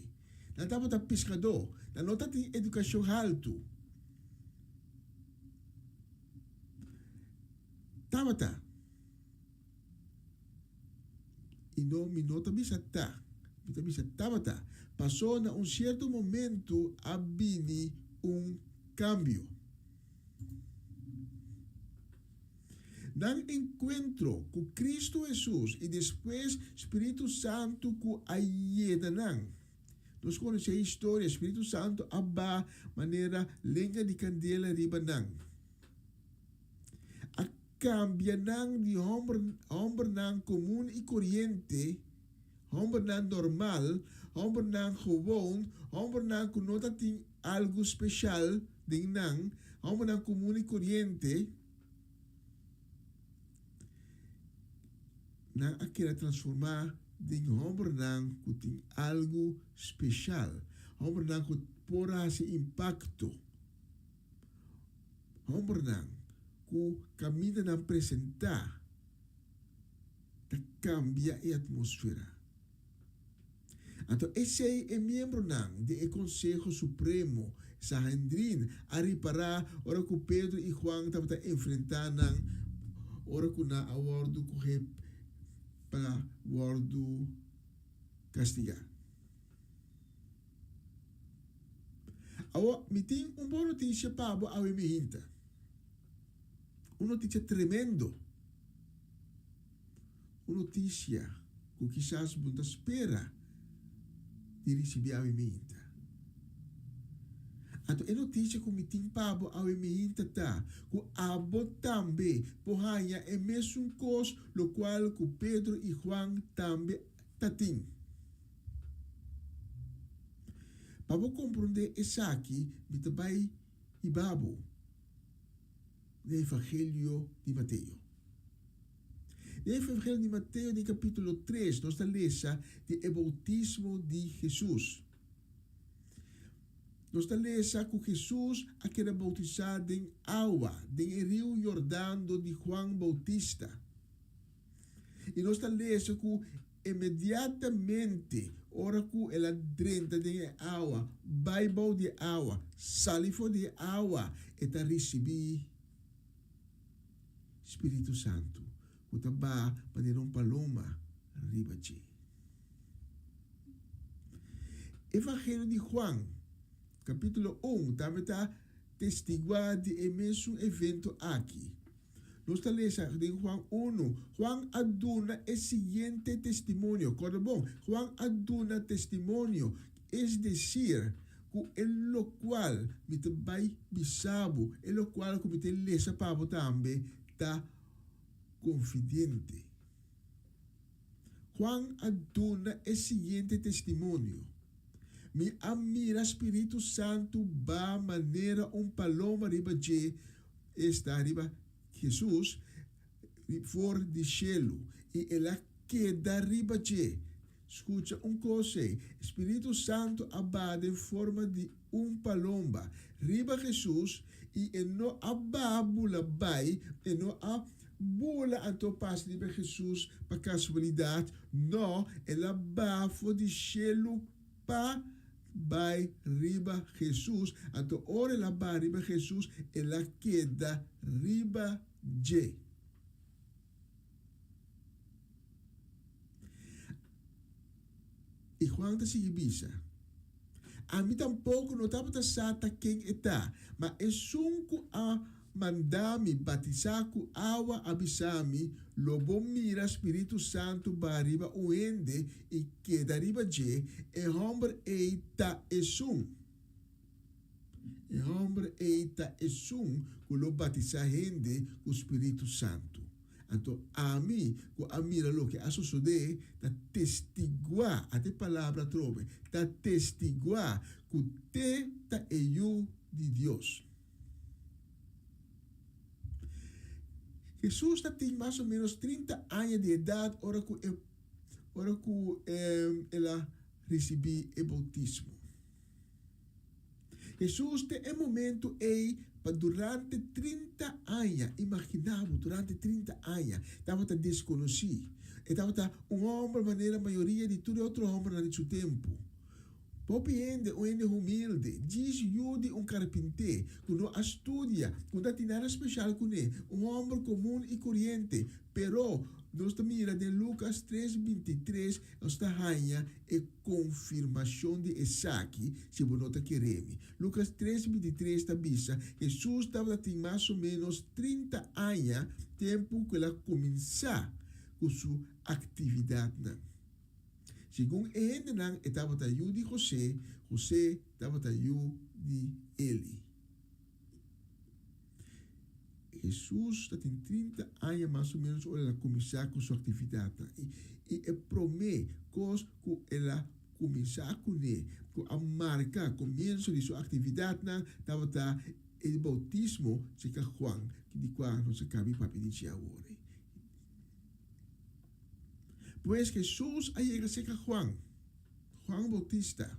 Nan tabata piskadó, nan no tatin edukashon haltu. Tabata. I no, mi no ta bisa ta, mi ta bisa tabata, paso na un sierto momento a bini un kambio. Nan enkuentro ku Kristu Hesus i despues Spiritu Santu ku a yena nan. Nos konosé e historia, Spiritu Santu a baha manera lenga di kandela riba nan. A kambia nan di hòmber, hòmbernan komun i koriente, hòmbernan normal, hòmbernan gewoon, hòmbernan ku no ta tin algu speshal den nan, hòmbernan komun i koriente, Nan a keda transformá den hòmbernan ku tin algu speshal, hòmbernan ku por hasi impakto, hòmbernan ku kaminda nan presentá ta kambia e atmósfera. Anto esei e miembronan di e Konseho Supremo, Sanhendrin, a ripará ora ku Pedro i Juan tabata enfrentá nan ora ku nan a wòrdu kohé pa wòrdu kastigá. Awor, mi tin un bon notisia pa bo awe mi hinta. Un notisia tremendo! Un notisia ku kisas bo no ta spera di risibí awe meinta. Anto e notisia ku mi tin pa bo awe meinta ta ku abo tambe por haña e mesun kos lokual ku Pedro i Juan tambe ta tin. Pa bo komprondé esaki mi ta bai hiba bo na Evangelio di Mateo. Den Evangelio di Mateo den capítulo 3 nos ta lesa di e bautismo di Hesus. Nos ta lesa cu Hesus a keda bautisá den awa den e riu Jordan dor di Juan Bautista. I nos ta lesa cu inmediatamente ora cu el a drenta den e awa, bai bou di e awa, sali for di e awa, e ta ricibi Spiritu Santu, ku ta baha manera un paloma riba dje. Evangelio di Juan, kapítulo un, tambe ta testiguá di e mesun evento aki. Nos ta lesa den Juan unu, Juan a duna e siguiente testimonio, kòrda bon, Juan a duna testimonio, es desir, Ku e lokual mi ta bai bisa bo, e lokual ku mi ta lesa pa bo tambe ta konfidente. Juan a duna e siguiente testimonio, Mi a mira Spiritu Santu ba manera un paloma riba dje, esta, riba Hesus, for di shelu, i el a keda riba dje. Skucha un kos ei, Spiritu Santu a baha den forma di un palomba riba Hesus i e no a baha bula bai, e no a bula anto pasa riba Hesus pa kasualidat, no, el a baha for di shelu pa bai riba Hesus, anto ora el a baha riba Hesus, el a keda riba dje. I Juan ta sigui bisa, Ami tampoko no tabata sa ta ken e ta, ma esun ku a manda mi batisá ku awa a bisa mi, Lo bo mira Spiritu Santu baha riba un hende i keda riba dje, e hòmber ei ta esun. E hòmber ei ta esun ku lo batisá hende ku spiritu santu. Anto ami, ku a mira loke a sosodé, ta testiguá, ata e palabra atrobe, ta testiguá ku t'e ta e Yu di Dios. Hesus ta tin mas o ménos trinta aña di edat ora ku e ora ku el a risibí e boutismo. Hesus te e momento ei pa durante trinta aña, imaginá bo, durante trinta aña, tabata deskonosí. E tabata un hòmber manera mayoria di tur e otro hòmbernan di su tempu. Pa hopi hende, un hende humilde, djis yu di un karpinté, ku no a studia, ku no ta tin nada speshal kuné, un hòmber komun i koriente. Pero, nos ta mira den Lukas tres bintitres, nos ta haña e konfirmashon di esaki, si bo no ta kere mi. Lukas tres bintitres ta bisa, Hesus tabata tin mas o ménos trinta aña tempu ku el a kuminsá ku su aktividatnan. Segun e hendenan e tabata yu di José, José tabata yu di Eli. Hesus ta tin trinta aña mas o ménos ora el a kuminsá ku su aktividatnan. I i e promé kos ku el a kuminsá kuné, ku a marka komienso di su aktividatnan, tabata e boutismo serka Juan, di kua nos a kabi papia di dje awor. Pues Hesus a yega serka Juan, Juan Bautista,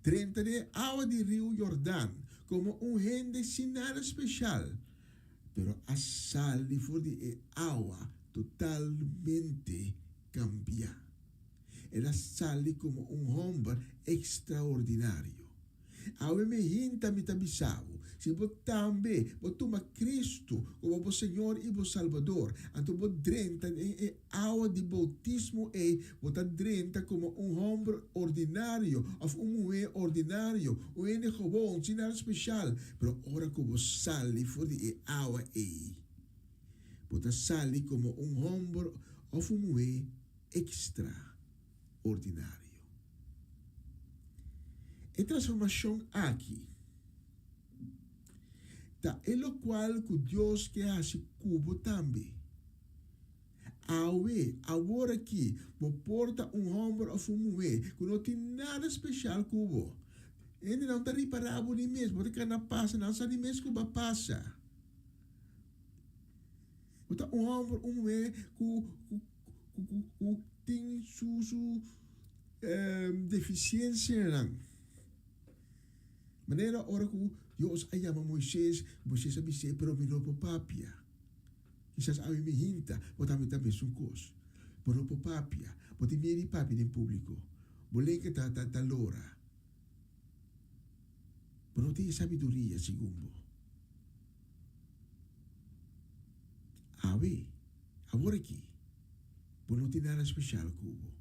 drenta den e awa di riu Jordan komo un hende sin nada speshal, pero a sali for di e awa totalmente kambiá. El a sali komo un hòmber ekstraordinario. Awe mi hinta mi ta bisa bo, si bo tambe bo tuma Cristo como bo Señor y bo Salbador, anto bo drenta den e awa di bautismo ey, bo ta drenta como un homber ordinario of un muher ordinario, un hende gewoon, sin nada special, pero ora cu bo sali for di e awa ey, bo ta sali como un homber of un muher extraordinario. E transformashon aki ta e lokual ku Dios ke hasi ku bo tambe. Awe, awor aki, bo por ta un hòmber òf un muhé ku no tin nada speshal ku bo. Hendenan ta ripará bo di mes, bo ta kana pasa, nan sa di mes ku bo a pasa. Bo ta un hòmber, un muhé ku ku tin su su defisiensianan. Manera ora ku Dios a yama Moises, Moises a bis'é, Pero mi no por papia. Kisas awe mi hinta, bo tambe ta mesun kos. Bo no por papia, bo tin miedu di papia den públiko. Bo lenga ta ta ta lora. Bo no tin e sabiduria segun bo. Awe, awor aki, bo no tin nada spesial ku bo.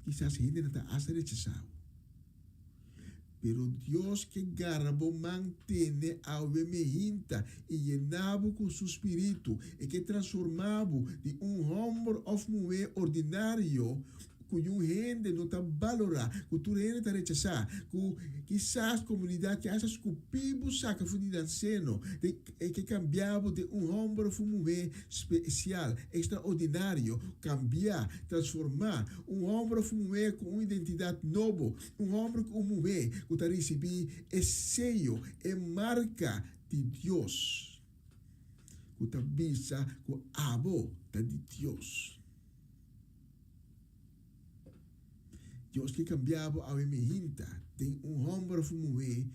Kisas hendenan ta asta rechasá bo. Pero Dios ke gara bo man tene awe mehinta i yena bo ku su spiritu. E ke transformá bo di un hòmber òf muhé ordinario ku niun hende no ta balorá, ku tur hende ta rechasá, ku kisas komunidat ke hasta skupí bo saka for di nan seno, den e ke kambia bo den un hòmber òf un muhé spesial, ekstraordinario, kambiá, transformá, un hòmber òf un muhé ku un identidat nobo, un hòmber ku un muhé ku ta risibí e seyo, e marka di Dios, ku ta bisa ku abo ta di Dios. Dios ke kambia bo awe mi hinta den un hòmber òf un muhé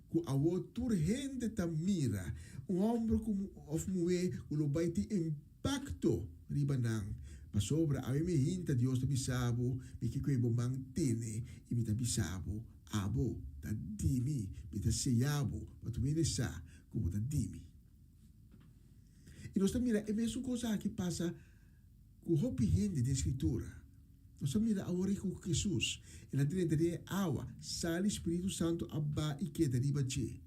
ku awor tur hende ta mira, un hòmber ku òf muhé ku lo bai tin impakto riba nan. Pasobra awe mi hinta Dios ta bisa bo, mi ke kohe bo man tene i mi ta bisa bo, abo ta di mi, mi ta seya bo pa tur hende sa ku bo ta di mi. I nos ta mira e mesun kos aki pasa ku hopi hende den Skritura. Nos a mira awor ku Hesus, el a drenta den e awa, sali Spiritu Santu a ba i keda riba dje.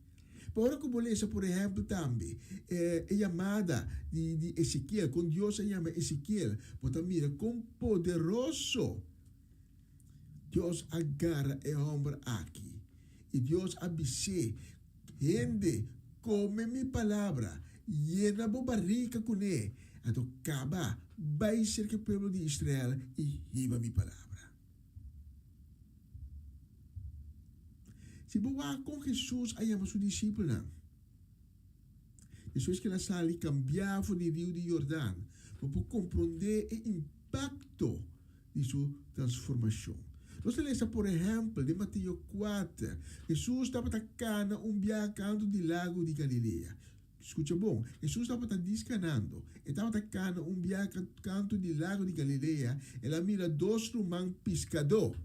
Pa ora ku bo lesa por ehèmpel tambe e yamada di di Ezekiel, kon Dios a yama Ezekiel, bo ta mira kon poderoso Dios a gara e hòmber aki. I Dios a bis'é, Hende, kome mi palabra, yena bo barika kuné, anto kaba bai serka e pueblo di Israel i hiba mi palabra. Si bo wak kon Hesus a yama su disipelnan despues ku el a sali kambiá for di riu di Yordan, bo por komprondé e impakto di su transformashon. Nos ta lesa por ehèmpel den Mateo kuater, Hesus tabata kana un biaha kantu di lago di Galilea. Skucha bon, Hesus tabata diskanando. E tabata kana un biaha kantu di lago di Galilea, el a mira dos ruman piskadó.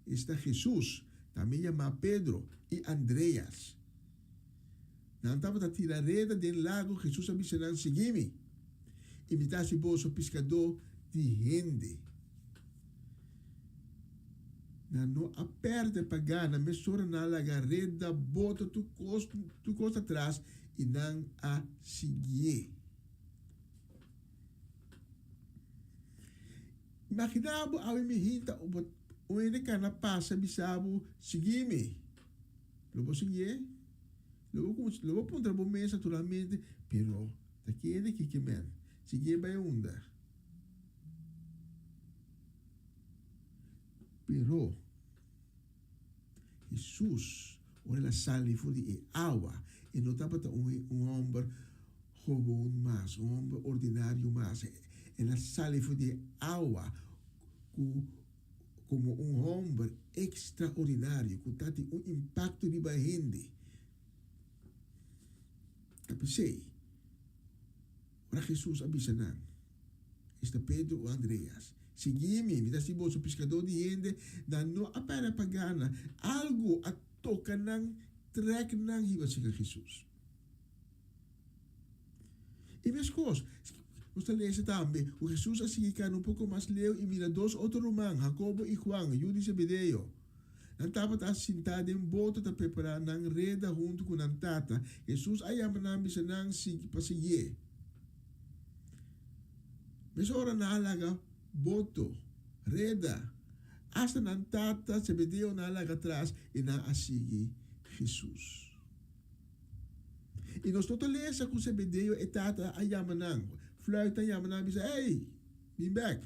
esta Hesus, tambe yamá Pedro, i Andreas. Nan tabata tira reda den lago, Hesus a bisa nan, Sigui mi, i mi ta hasi boso piskadó di hende. Nan no a pèrdè pa gana, mesora nan a laga reda, boto, tur kos, tur kos atras i nan a siguié. Imaginá bo awe mi hinta un hende kana pasa bisa bo, Sigui mi. Lo bo siguié? Lo bo lo bo puntra bo mes naturalmente, pero ta kende ki ke men? Siguié bai unda? Pero Hesus, ora el a sali for di e awa, e no tabata un un hòmber gewoon mas, un hòmber ordinario mas. El a sali for di e awa ku komo un hòmber ekstraordinario ku ta tin un impakto riba hende. Ta p'esei, ora Hesus a bisa nan, esta Pedro ku Andreas, Sigui mi, mi ta hasi boso piskadó di hende, nan no a para pa gana, algu a toka nan, trèk nan hiba serka Hesus. I meskos, nos ta lesa tambe ku Hesus a sigui kana un poko mas leu i mira dos otro ruman, Hakobo i Huan, yu di Zebedeo. Nan tabata sintá den boto ta prepará nan reda huntu ku nan tata. Hesus a yama nan bisa nan pa siguié. Mesora nan a laga boto, reda, asta nan tata Zebedeo nan a laga atras i nan a sigui Hesus. I nos no ta lesa ku Zebedeo e tata a yama nan, fluit a yama nan a bisa, Ey, bin bek!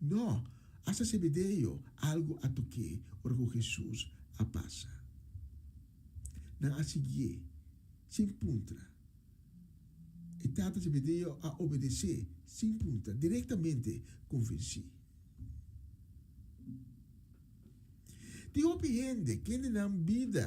No, asta Zebedeo algu a tok'é ora ku Hesus a pasa. Nan a siguié sin puntra. E tata Zebedeo a obedesé sin puntra, direktamente konvensí. Tin hopi hende kende nan bida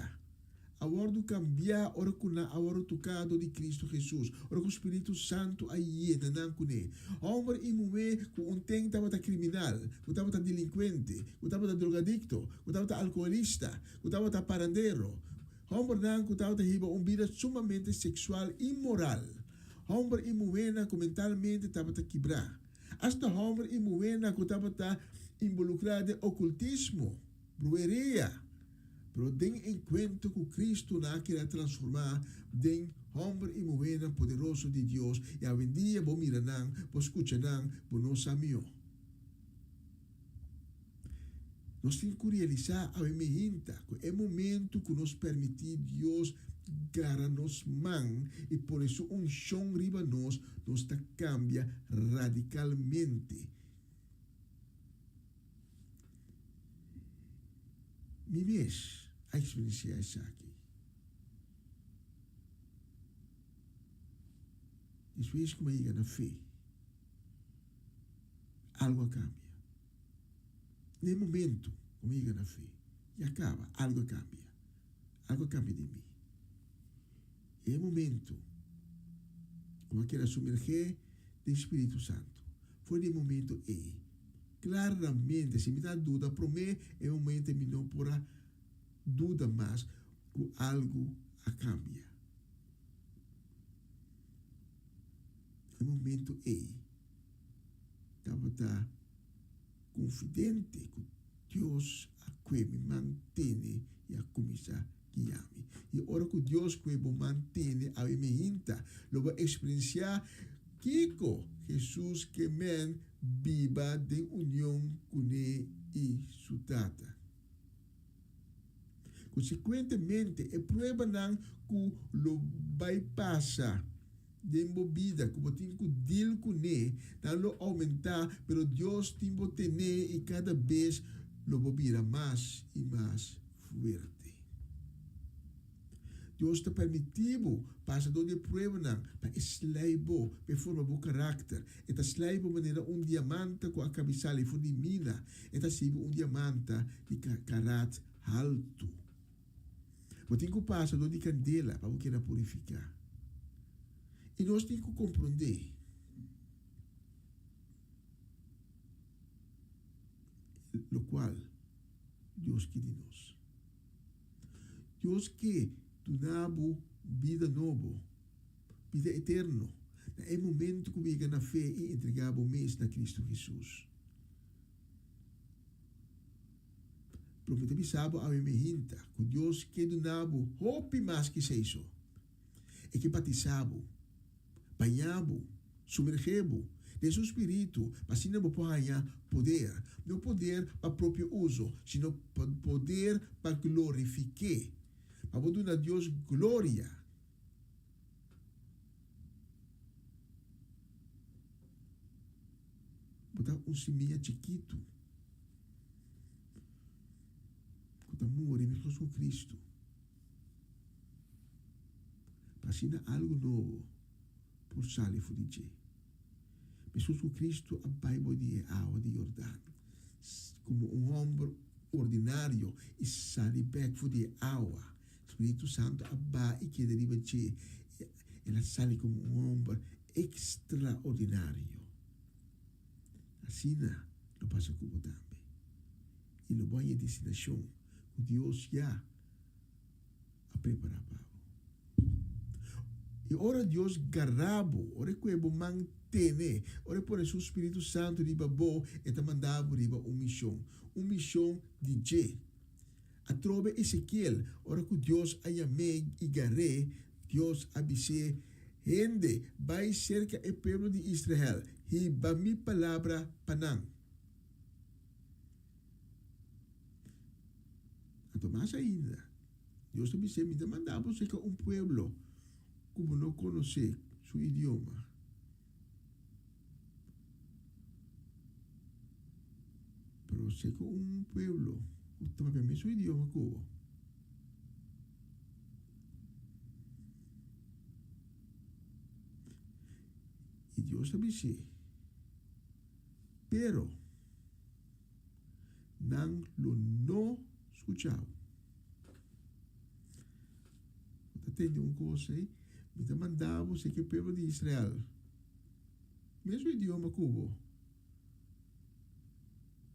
a wòrdu kambiá ora ku nan a wòrdu toká dor di Kristu Hesus, ora ku Spiritu Santu a yena nan kuné. Hòmber i muhé ku un ten tabata kriminal, ku tabata delinkuente, ku tabata drogadikto, ku tabata alkoholista, ku tabata parandero, hòmbernan ku tabata hiba un bida sumamente seksual inmoral, hòmber i muhénan ku mentalmente tabata kibrá, Asta hòmber i muhénan ku tabata inbolukrá den okultismo, brueria, pero den enkuentro ku Kristu nan a keda transformá den hòmber i muhénan poderoso di Dios, i awendia bo mira nan, bo skucha nan, bo no sa mihó. Nos tin ku realisá awe mehinta ku e momentu ku nos permití Dios gara nos man i pone su unshon riba nos, nos ta kambia radikalmente. Mi mes a eksperensiá esaki. Despues ku mi a yega na fe, algu a kambia. Na e momento ku mi yega na fe, ya kaba, algu a kambia. Algu a kambia den mi. E momento ku mi a keda sumergé den Spiritu Santu, for di e momento ei, klaramente, si mi ta duda promé, e momento mi no por a duda mas ku algu a kambia. E momento ei tabata konfidente ku Dios a kue mi man tene i a kuminsá guia mi. I ora ku Dios kue bo man tene awe mi hinta, lo bo eksperensiá kiko Hesus ke men biba den union kuné i su Tata. Konsekuentemente, e pruebanan ku lo bai pasa den bo bida ku bo tin ku deal kuné, nan lo oumentá, pero Dios tin bo tené i kada bes lo bo bira mas i mas fuerte. Dios ta permití bo pasa dor di e pruebanan pa e slei bo, pa e forma bo karakter. E ta slei bo manera un diamanta ku a kabi sali for di mina. E ta hasi bo un diamanta di karat haltu. Bo tin ku pasa dor di kandela pa bo keda purifiká. I nos tin ku komprondé lokual. Dios ke di nos. Dios ke duna bo bida nobo, bida eterno, na e momento ku bo yega na fe i entregá bo mes na Kristu Hesus. Pero mi ta bisa bo awe mi hinta ku Dios ke duna bo hopi mas ki esei so. E ke batisá bo, bañá bo, sumergé bo den su spiritu pa asina bo por haña poder, no poder pa propio uso, sino poder pa glorifik'é, pa bo duna Dios gloria. Bo ta un simia chikitu ku ta muri meskos ku Kristu, pa asina algu nobo por sali for di dje. Meskos ku Kristu a bai bo di e awa di Yordan komo un hòmber ordinario i sali bèk for di e awa, Spiritu Santu a baha i keda riba dje i el a sali komo un hòmber ekstraordinario. Asina lo pasa ku bo tambe. I lo bo haña e destinashon ku Dios ya a prepará pa bo. I ora Dios gará bo, ora e kohe bo man tene, ora e pone su spiritu santu riba bo, e ta manda bo riba un mishon, un mishon di dje. Atrobe Ezekiel, ora ku Dios a yam'é i gar'é, Dios a bis'é, Hende, bai serka e pueblo di Israel, hiba mi palabra pa nan. Anto mas ainda, Dios ta bis'é, Mi ta manda bo serka un pueblo ku bo no konosé su idioma. Pero sé ku un pueblo ku ta papia mesun idioma ku bo. I Dios ta bis'é, Pero nan lo no skucha bo. Bo ta tende un kos ei? Mi ta manda bo seki e pueblo di Israel. Mesun idioma ku bo.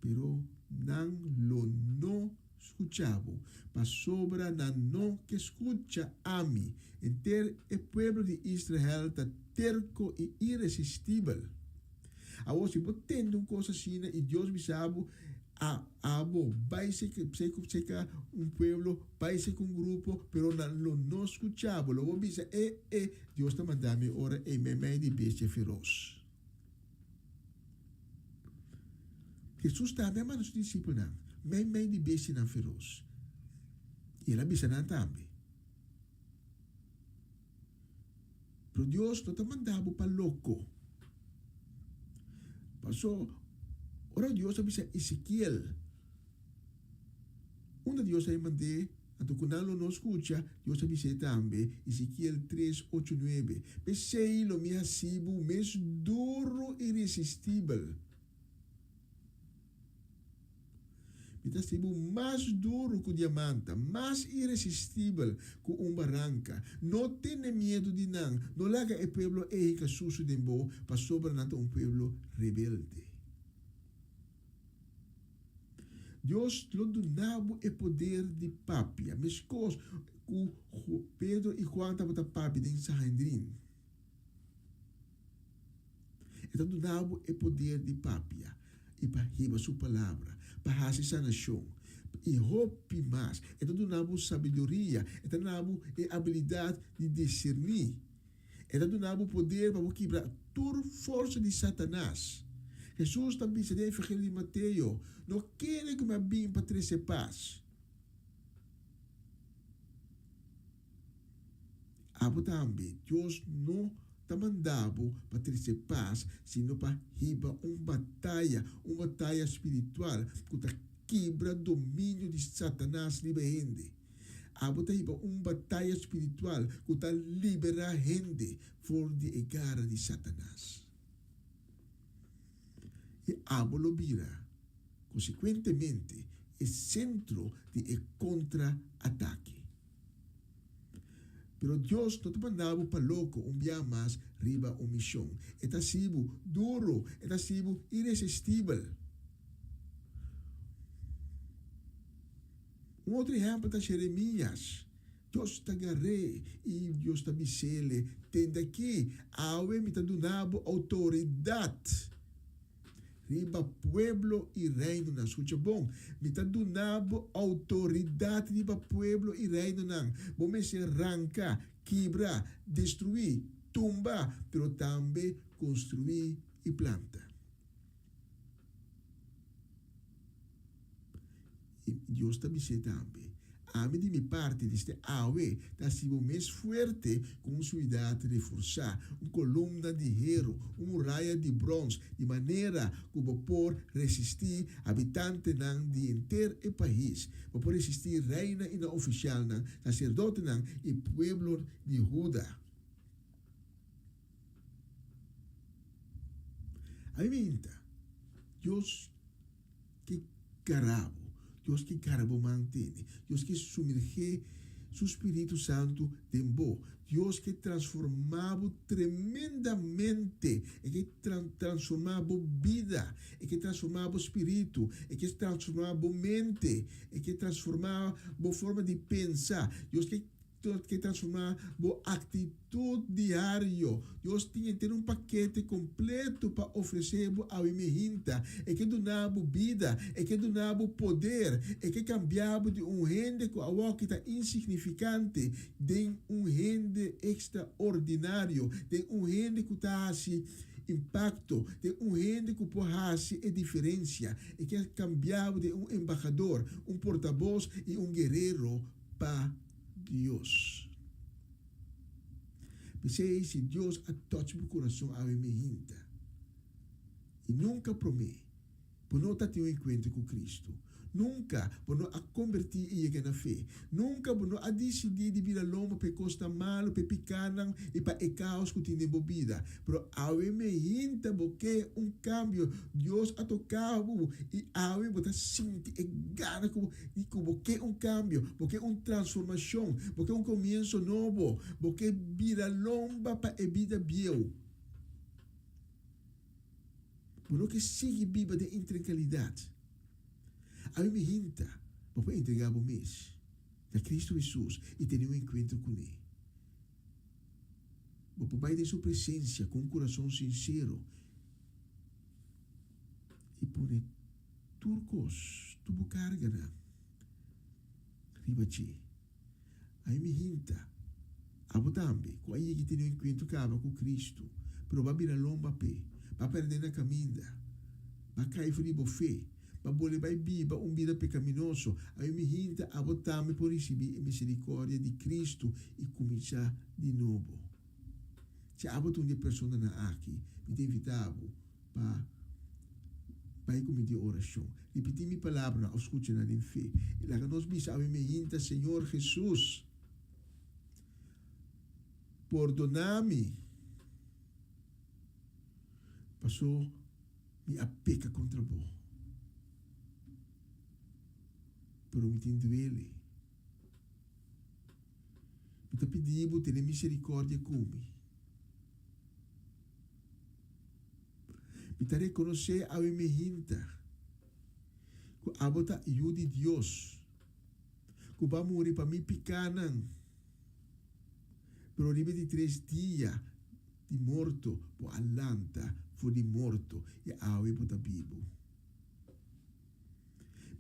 Pero nan lo no skucha bo, pasobra nan no ke skucha ami. Henter e pueblo di Israel ta terko i iresistibel. Awor, si bo tende un kos asina i Dios bisa bo, A abo bai seka un pueblo, bai seka un grupo, pero nan lo no skucha bo, lo bo bisa, E, e, Dios ta manda mi ora ei meimei di bestia feros. Hesus tambe a manda su disipelnan meimei di bestianan feros, i el a bisa nan tambe, Pero Dios no ta manda bo pa loko. Paso, ora Dios a bisa Ezekiel, unda Dios a mand'é, anto ku nan lo no skucha, Dios a bis'é tambe, Ezekiel tres, ocho, nuebe, P'esei lo mi hasi bo mes duru i resistibel. Mi ta hasi bo mas duru ku diamanta, mas iresistibel ku un baranka. No tene miedu di nan, no laga e pueblo ei hinka susu den bo, pasobra nan ta un pueblo rebelde. Dios lo duna bo e poder di papia, meskos ku Pedro i Juan tabata papia den Sanhedrin. E ta duna bo e poder di papia i pa hiba su palabra, pa hasi sanashon i hopi mas. E ta duna bo sabiduria, e ta duna bo e abilidat di diserní. E ta duna bo poder pa bo kibra tur forsa di Satanas. Hesus ta bisa den Evangelio di Mateo, No kere ku mi a bin pa trese pas. Abo tambe, Dios no ta manda bo pa trese pas, sino pa hiba un bataya, un bataya spiritual ku ta kibra dominio di Satanas riba hende. Abo ta hiba un bataya spiritual ku ta liberá hende for di e gara di Satanas. I abo lo bira, konsekuentemente, e sentro di e kontra-atake. Pero Dios no ta manda bo pa loko un bia mas riba un mishon. E ta hasi bo duru, e ta hasi bo iresistibel. Un otro ehèmpel ta Jeremias. Dios ta gar'é i Dios ta bis'é, Tende aki, awe mi ta duna bo outoridat riba pueblo i reinonan. Skucha bon, mi ta duna bo outoridat riba pueblo i reinonan. Bo mester ranka, kibra, destruí, tumba, pero tambe konstruí i planta. I Dios ta bis'é tambe, Ami di mi parti desde awe ta hasi bo mes fuerte ku un suidat reforsá, un kolumna di heru, un muraya di bròns, di manera ku bo por resistí habitantenan di henter e pais. Bo por resistí reinan i nan ofisialnan, saserdotenan i pueblo di Huda. Ami minta, Dios ke gara bo, Dios ke gara bo man tene, Dios ke sumergé su Spiritu Santu den bo, Dios ke transformá bo tremendamente, e ke transformá bo bida, e ke transformá bo spiritu, e ke transformá bo mente, e ke transformá bo forma di pensa, Dios ke Dios ke transformá bo aktitut diario. Dios tin henter un pakete kompleto pa ofresé bo awe mehinta. E ke duna bo bida. E ke duna bo poder. E ke kambia bo di un hende ku awoki ta insignifikante den un hende ekstraordinario, den un hende ku ta hasi impakto, den un hende ku por hasi e diferensia. E ke kambia bo den un embahador, un portabos i un guerero pa Dios. P'esei si Dios a touch bo kurason awe mehinta i nunka promé bo no ta tin un enkuentro ku Kristu, nunka bo no a kombertí i yega na fe, nunka bo no a disidí di bira lomba pa e kosnan malu, pa e pikánan i pa e kaos ku tin den bo bida, pero awe mehinta bo ke un kambio, Dios a toká bo i awe bo ta sinti e gana ku Di ku bo ke un kambio, bo ke un transformashon, bo ke un komienso nobo, bo ke bira lomba pa e bida bieu. Bo no ke sigui biba den intrankilidat. Ami mi hinta, bo por entregá bo mes na Kristu Hesus i tene un enkuentro kuné. Bo por bai den su presensia ku un kurason sinsero i pone Tur kos, tur bo karganan riba dje. Ai mi hinta, abo tambe, ku a yega i tene un enkuentro kaba ku Kristu, pero bo a bira lomba p'e, bo a pèrdè na kaminda, bo a kai for di bo fe, bo a bolbe bai biba un bida pekaminoso, ai mi hinta, abo tambe por risibí e miserikòrdia di Kristu i kuminsá di nobo. Si abo ta un di e personanan aki, mi ta invitá bo pa bai ku mi den orashon. Ripití mi palabranan òf skucha nan den fe. I laga nos bisa awe meinta, Señor Hesus, pordoná mi paso mi a peka kontra bo. Pero mi tin duele. Mi ta pidi bo tene miserikòrdia ku mi. Mi ta rekonosé awe mehinta ku abo ta Yu di Dios, ku bo a muri pa mi pikánan, pero riba di tres dia di morto bo a lanta for di morto i awe bo ta bibu.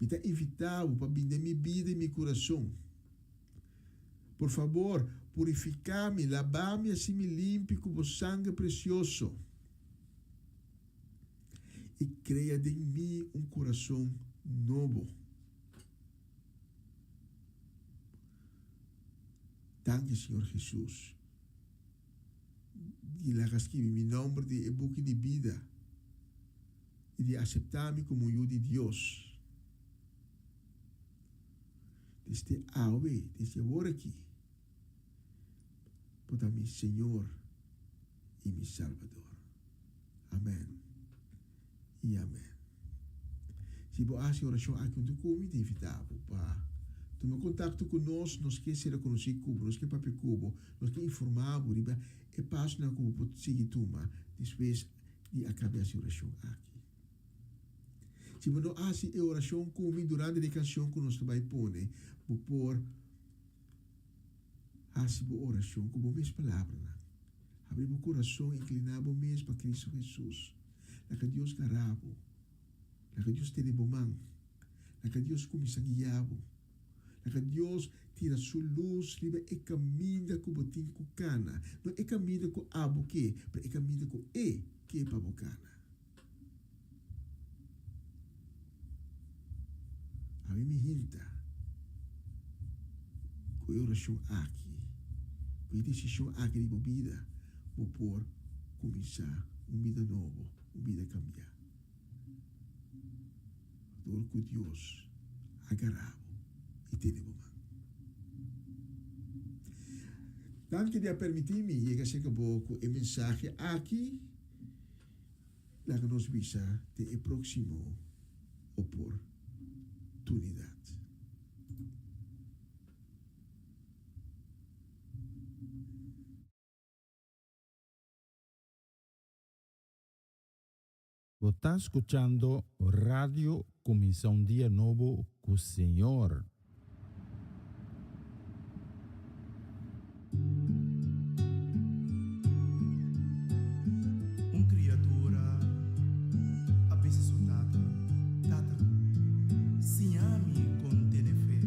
Mi ta invitá bo pa bini den mi bida i mi kurason. Por fabor, purifiká mi, labá mi hasi mi limpi ku bo sanger presioso, i krea den mi un kurason nobo. Danki, Señor Hesus, di laga skibi mi nòmber den e buki di bida i di aseptá mi komo un yu di Dios. Desde awe, desde awor aki, bo ta mi Señor i mi Salbador. Amen i amen. Si bo a hasi orashon aki huntu ku mi, ta invitá bo pa tuma kontakto ku nos. Nos ke sera konosí ku bo, nos ke papia ku bo, nos ke informá bo riba e pasonan ku bo por sigui tuma despues di a kaba e hasi orashon aki. Si bo no hasi e orashon ku mi durante di e kanshon ku nos ta bai pone, bo por hasi bo orashon ku bo mes palabranan. Habri bo kurason, inkliná bo mes pa Kristu Hesus. Laga Dios gara bo. Laga Dios tene bo man. Laga Dios kuminsá guia bo. Laga Dios tira su lus riba e kaminda ku bo tin ku kana. No e kaminda ku abo ke, pero e kaminda ku E ke pa bo kana. Ami mi hinta ku e orashon aki, ku e desishon aki di bo bida, bo por kuminsá un bida nobo, un bida kambiá. Dor ku Dios a gara bo i tene bo man. Danki di a permití mi yega serka bo ku e mensahe aki. Laga nos bisa te e próksimo oportunidat. Bo ta skuchando Radio Kuminsá un Dia Nobo ku Señor. Un kriatura a bisa su tata, Tata, siña mi kon tene fe.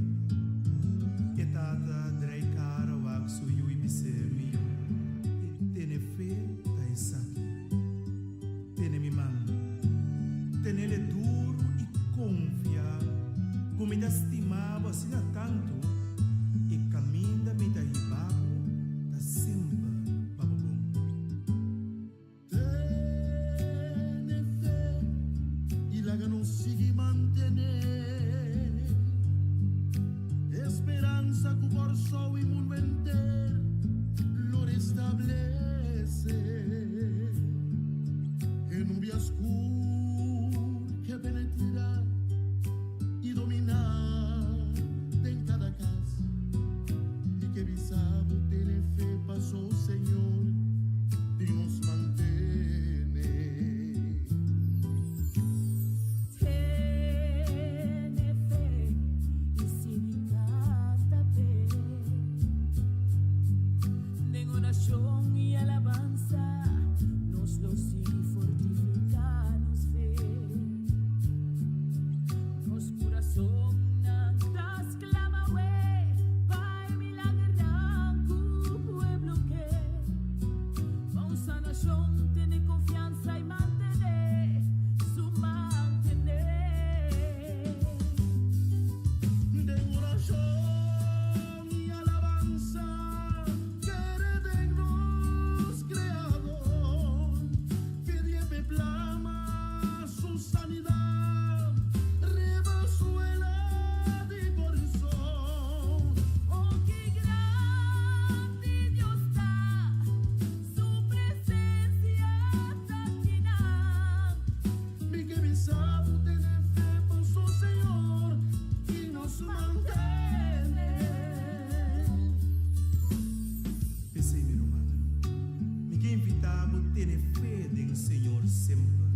E tata drei kara wak su yu i bis'é, Mi yu, tene fe ta esaki. Tene mi man. Tenele duru i konfia ku mi ta stima bo asina tantu, e kaminda mi ta hiba bo ta semper pa bo bon. Tene fe i laga nos sigui mantené e speransa ku Kòrsou i mundu henter lo restablesé. E nubia skur ke penetrá i dominá den kada kas. Mi ke bisa bo tene fe paso Señor di nos mantene. Tene fe i sigui kanta p'e. Den orashon i alabansa nos lo sigui fortifiká nos fe. Nos kurasonnan ta sklama we pa e milagernan ku pueblo ke. Pa un sanashon tene konfiansa i mantené su mantené. Den orashon i alabansa kere den nos Kreador, pidié p'e plama su sanidat riba suela di Kòrsou. Oh, ki grandi Dios ta, su presensia ta kinan. Mi ke bisa bo tene fe pa su Señor i nos mantene. P'esei, mi rumannan, mi ke invitá bo tene fe den Señor semper.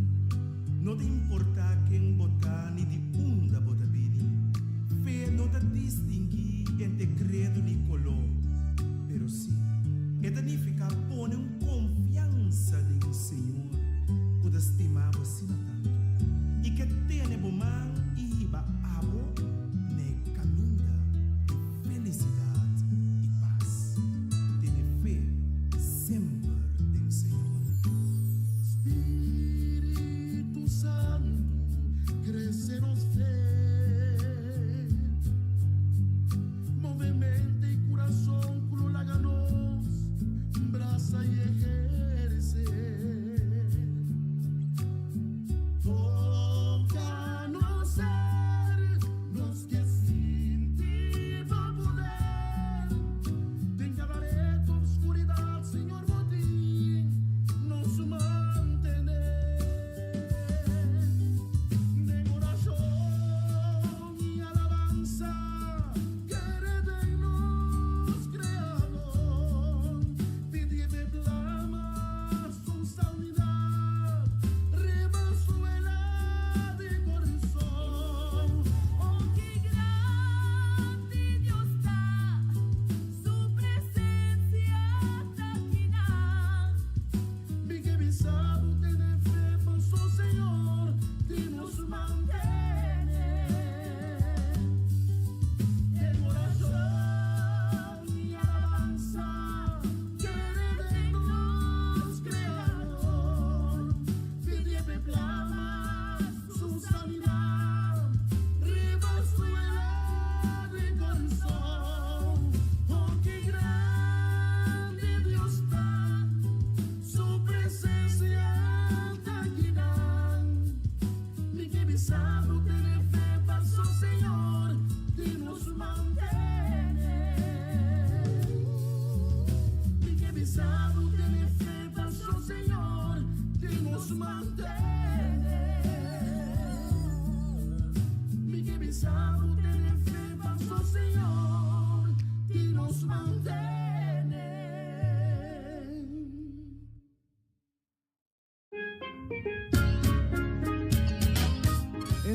No ta importá ken bo ta ni di unda bo ta bini. Fe no ta distinguí entre kredo ni koló, pero sí e ta nifiká pone un konfiansa den Señor ku ta stima bo asina tantu i ke tene bo man i hiba abo na e kaminda di felisidat i pas. Tene fe semper den Señor. Spiritu Santu, crece nos fe. Move mente y curason cu lo laga nos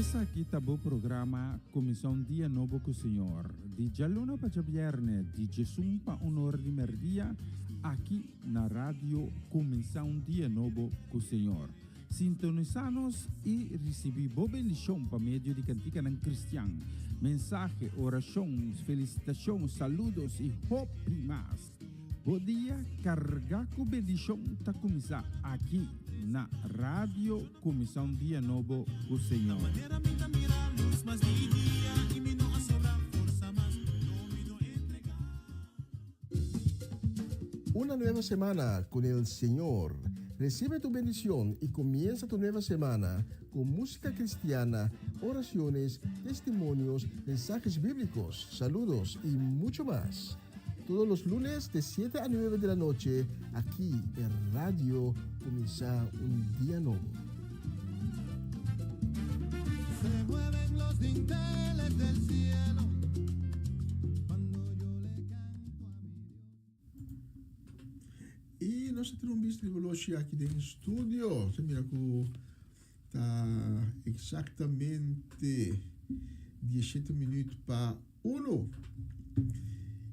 Esaki ta bo programa Kuminsá un Dia Nobo ku Señor, di djaluna pa djabièrnè di djesun pa un or di mèrdia, aki na Radio Kuminsá un Dia Nobo ku Señor. Sintonisá nos i risibí bo bendishon pa medio di kantikanan kristian, mensahe, orashon, felisitashon, saludos i hopi mas. Bo dia kargá ku bendishon ta kuminsá aki na Radio Kuminsá un Dia Nobo ku Señor. Una nueva semana con el Señor. Recibe tu bendición y comienza tu nueva semana con música cristiana, oraciones, testimonios, mensajes bíblicos, saludos y mucho más. Todos los lunes de 7 a 9 de la noche, aquí en Radio Comienza un Día Nuevo. Se mueven los dinteles del cielo cuando yo le canto a mi Dios. Y nos tin un bista di aki den studio. Se mira ku ta exactamente 17 minuut pa 1.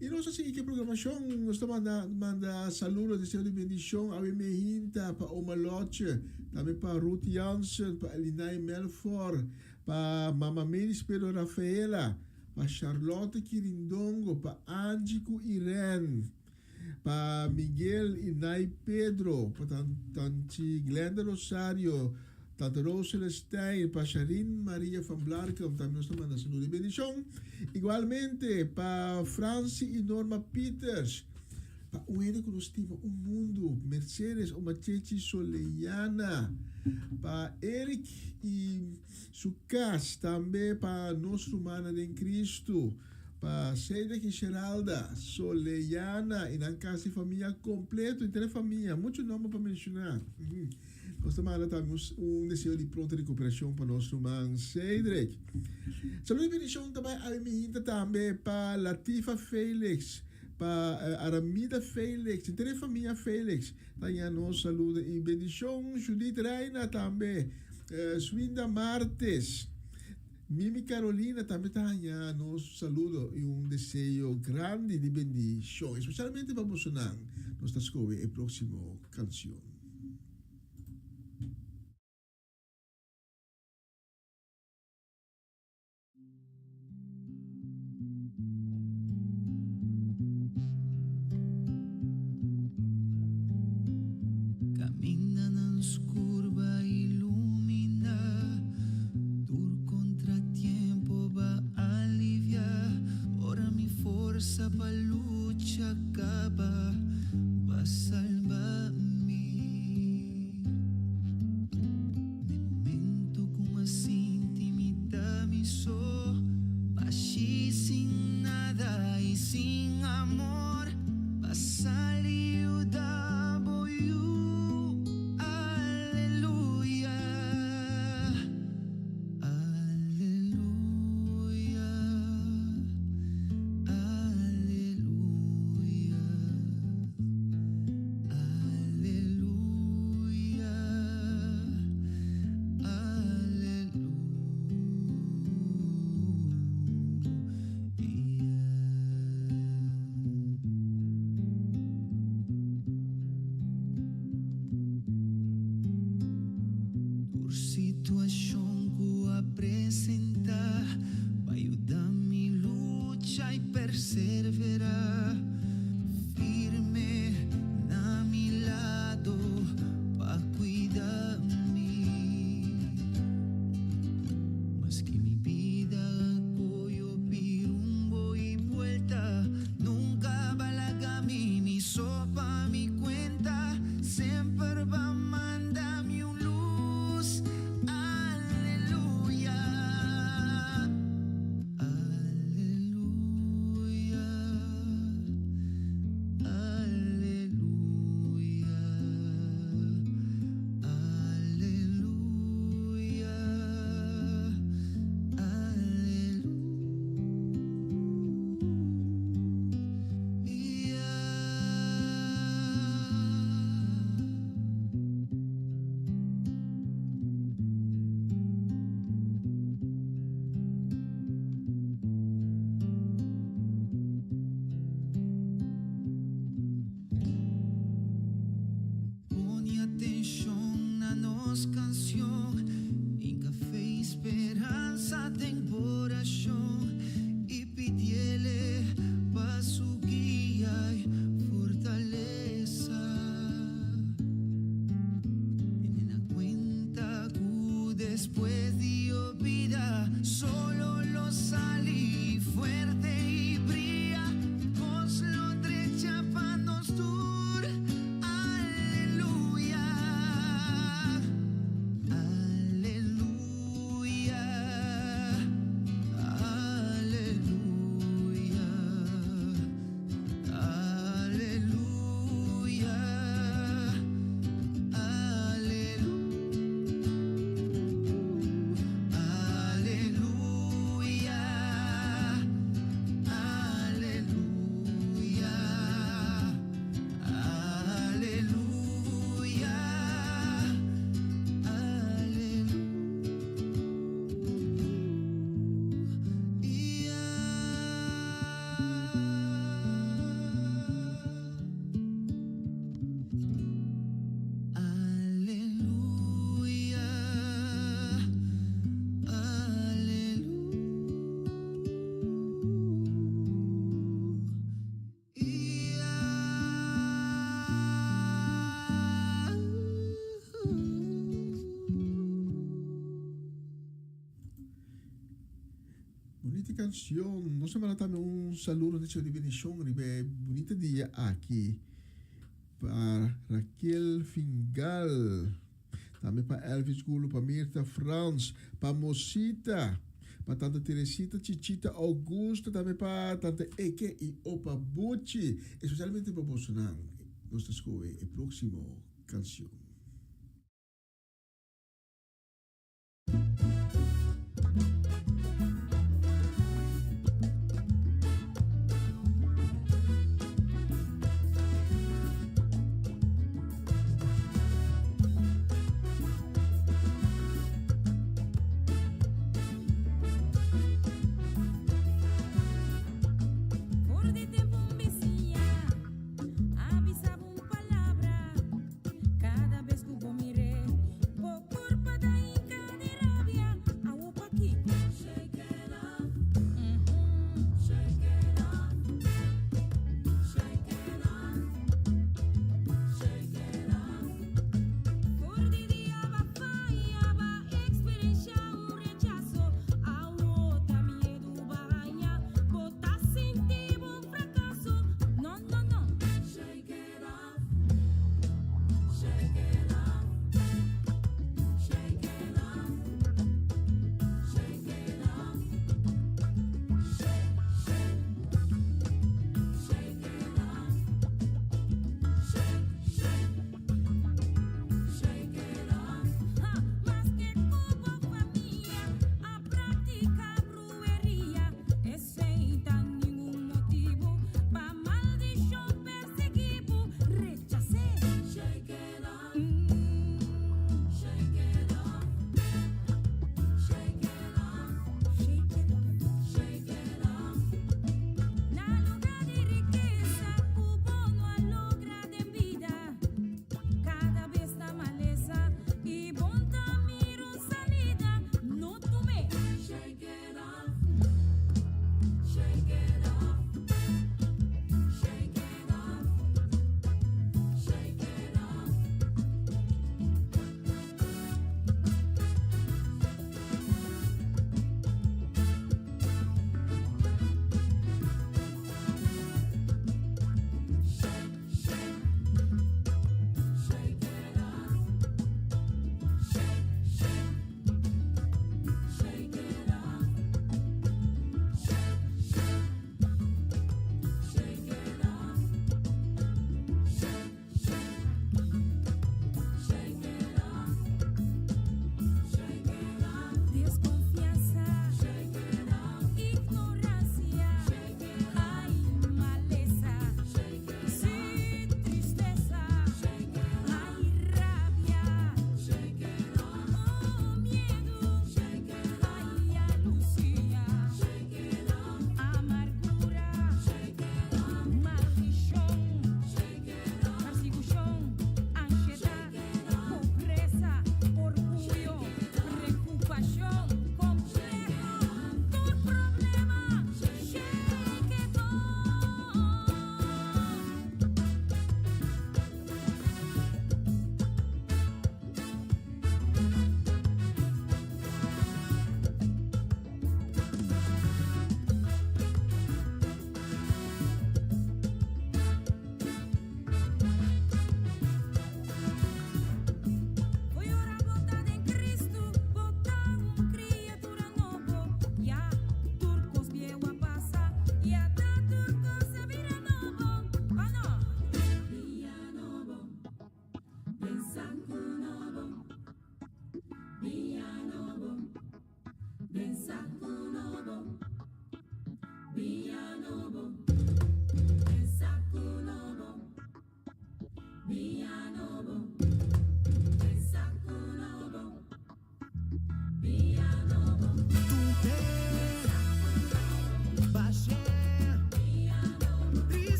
Y nos a sigui ku programacion. Nos ta manda, manda saludo, deseo di bendicion a Hinta, pa Oma Lotje, tambe pa Ruth Jansen, pa Elinay Melfor, pa Mama Melis Pedro Rafaela, pa Charlotte Kirindongo, pa Angie ku Irene, pa Miguel y Nay Pedro, pa Tanchi Glenda Rosario, Tante Rose Celestijn, pa Sharin Maria van Blarkum, tambe nos ta manda saludo y bendicion. Igualmente pa Franci y Norma Peters, pa un hende cu nos stima un mundo, Mercedes Omachechi Soleyana, pa Eric y su cas, tambe pa nos rumannan den Cristo, Pa Cedric y Sheralda, Soleyana y nan casi famia completo, entera e famia, mucho nomber pa menciona. Nos ta manda tambe un deseo di pronto recuperacion pa nos ruman Cedric. Saludo y bendicion ta bay awe mi hinta tambe pa Latifa Felix, pa Aramida Felix, entera e famia Felix ta ña nos saludo y bendicion. Judith Reina tambe, Swinda Martes. Mimi Carolina tambe ta haña nos saludo y un deseo grandi di bendicion, especialmente pa bosonan. Nos ta scoge e proximo cancion. Camindanan scur b'a ilumina, Tur contratiempo b'a alivia, Ora mi forsa pa lucha caba, B'a salba mi. kansion. Nos a manda tambe un saludo deseo di bendishon riba e bunita dia aki pa Raquel Fingal, tambe pa Elvis Gulo, pa Mirta Frans, pa Mosita, pa Tanta Teresita, Chichita Augusta, tambe pa Tanta Eke i Opa Buchi. Espesialmente pa bosonan nos ta skohe e próksimo kansion. For di tempu un bisiña a bisa bo un palabra. Kada.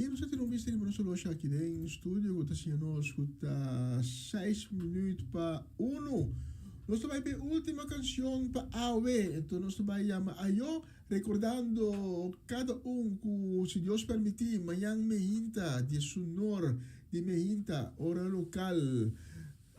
nos a tene un bista riba nos horloge aki den studio ku ta siña nos ku ta seis minuut pa unu. Nos ta bai pa e ultima kanshon pa awe, enton nos ta bai yama ayo rekordando kada un ku si Dios permití mañan mehinta diesunor di mehinta ora lokal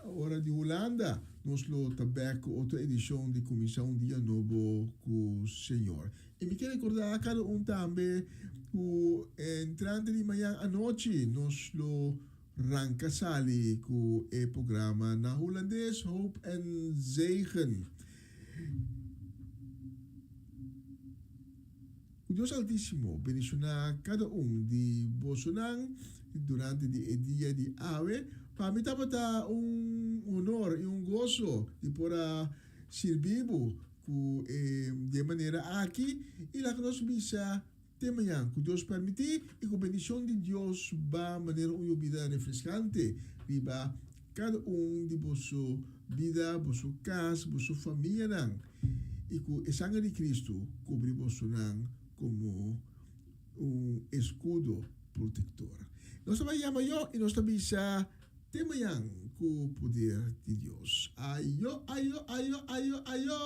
Ora di Hulanda, nos lo ta bek ku otro edishon di Kuminsá un Dia Nobo ku Señor. I mi ke rekordá kada un tambe ku entrante di mañan anochi nos lo ranka sali ku e programa na Hulandes Hoop en Zegen. Ku Dios Altísimo bendishoná kada un di bosonan durante di e dia di awe. Pa mi tabata un honor i un goso di por a sirbi bo ku e di e manera aki i laga nos bisa te mañan ku Dios permití i ku bendishon di Dios ba manera un yobida refreskante riba kada un di boso bida, boso kas, boso famianan, i ku e sanger di Kristu kubri bosonan komo un eskudo protektor. Nos ta bai yama yo i nos ta bisa te mañan ku poder di Dios. Ayo, ayo, ayo, ayo, ayo!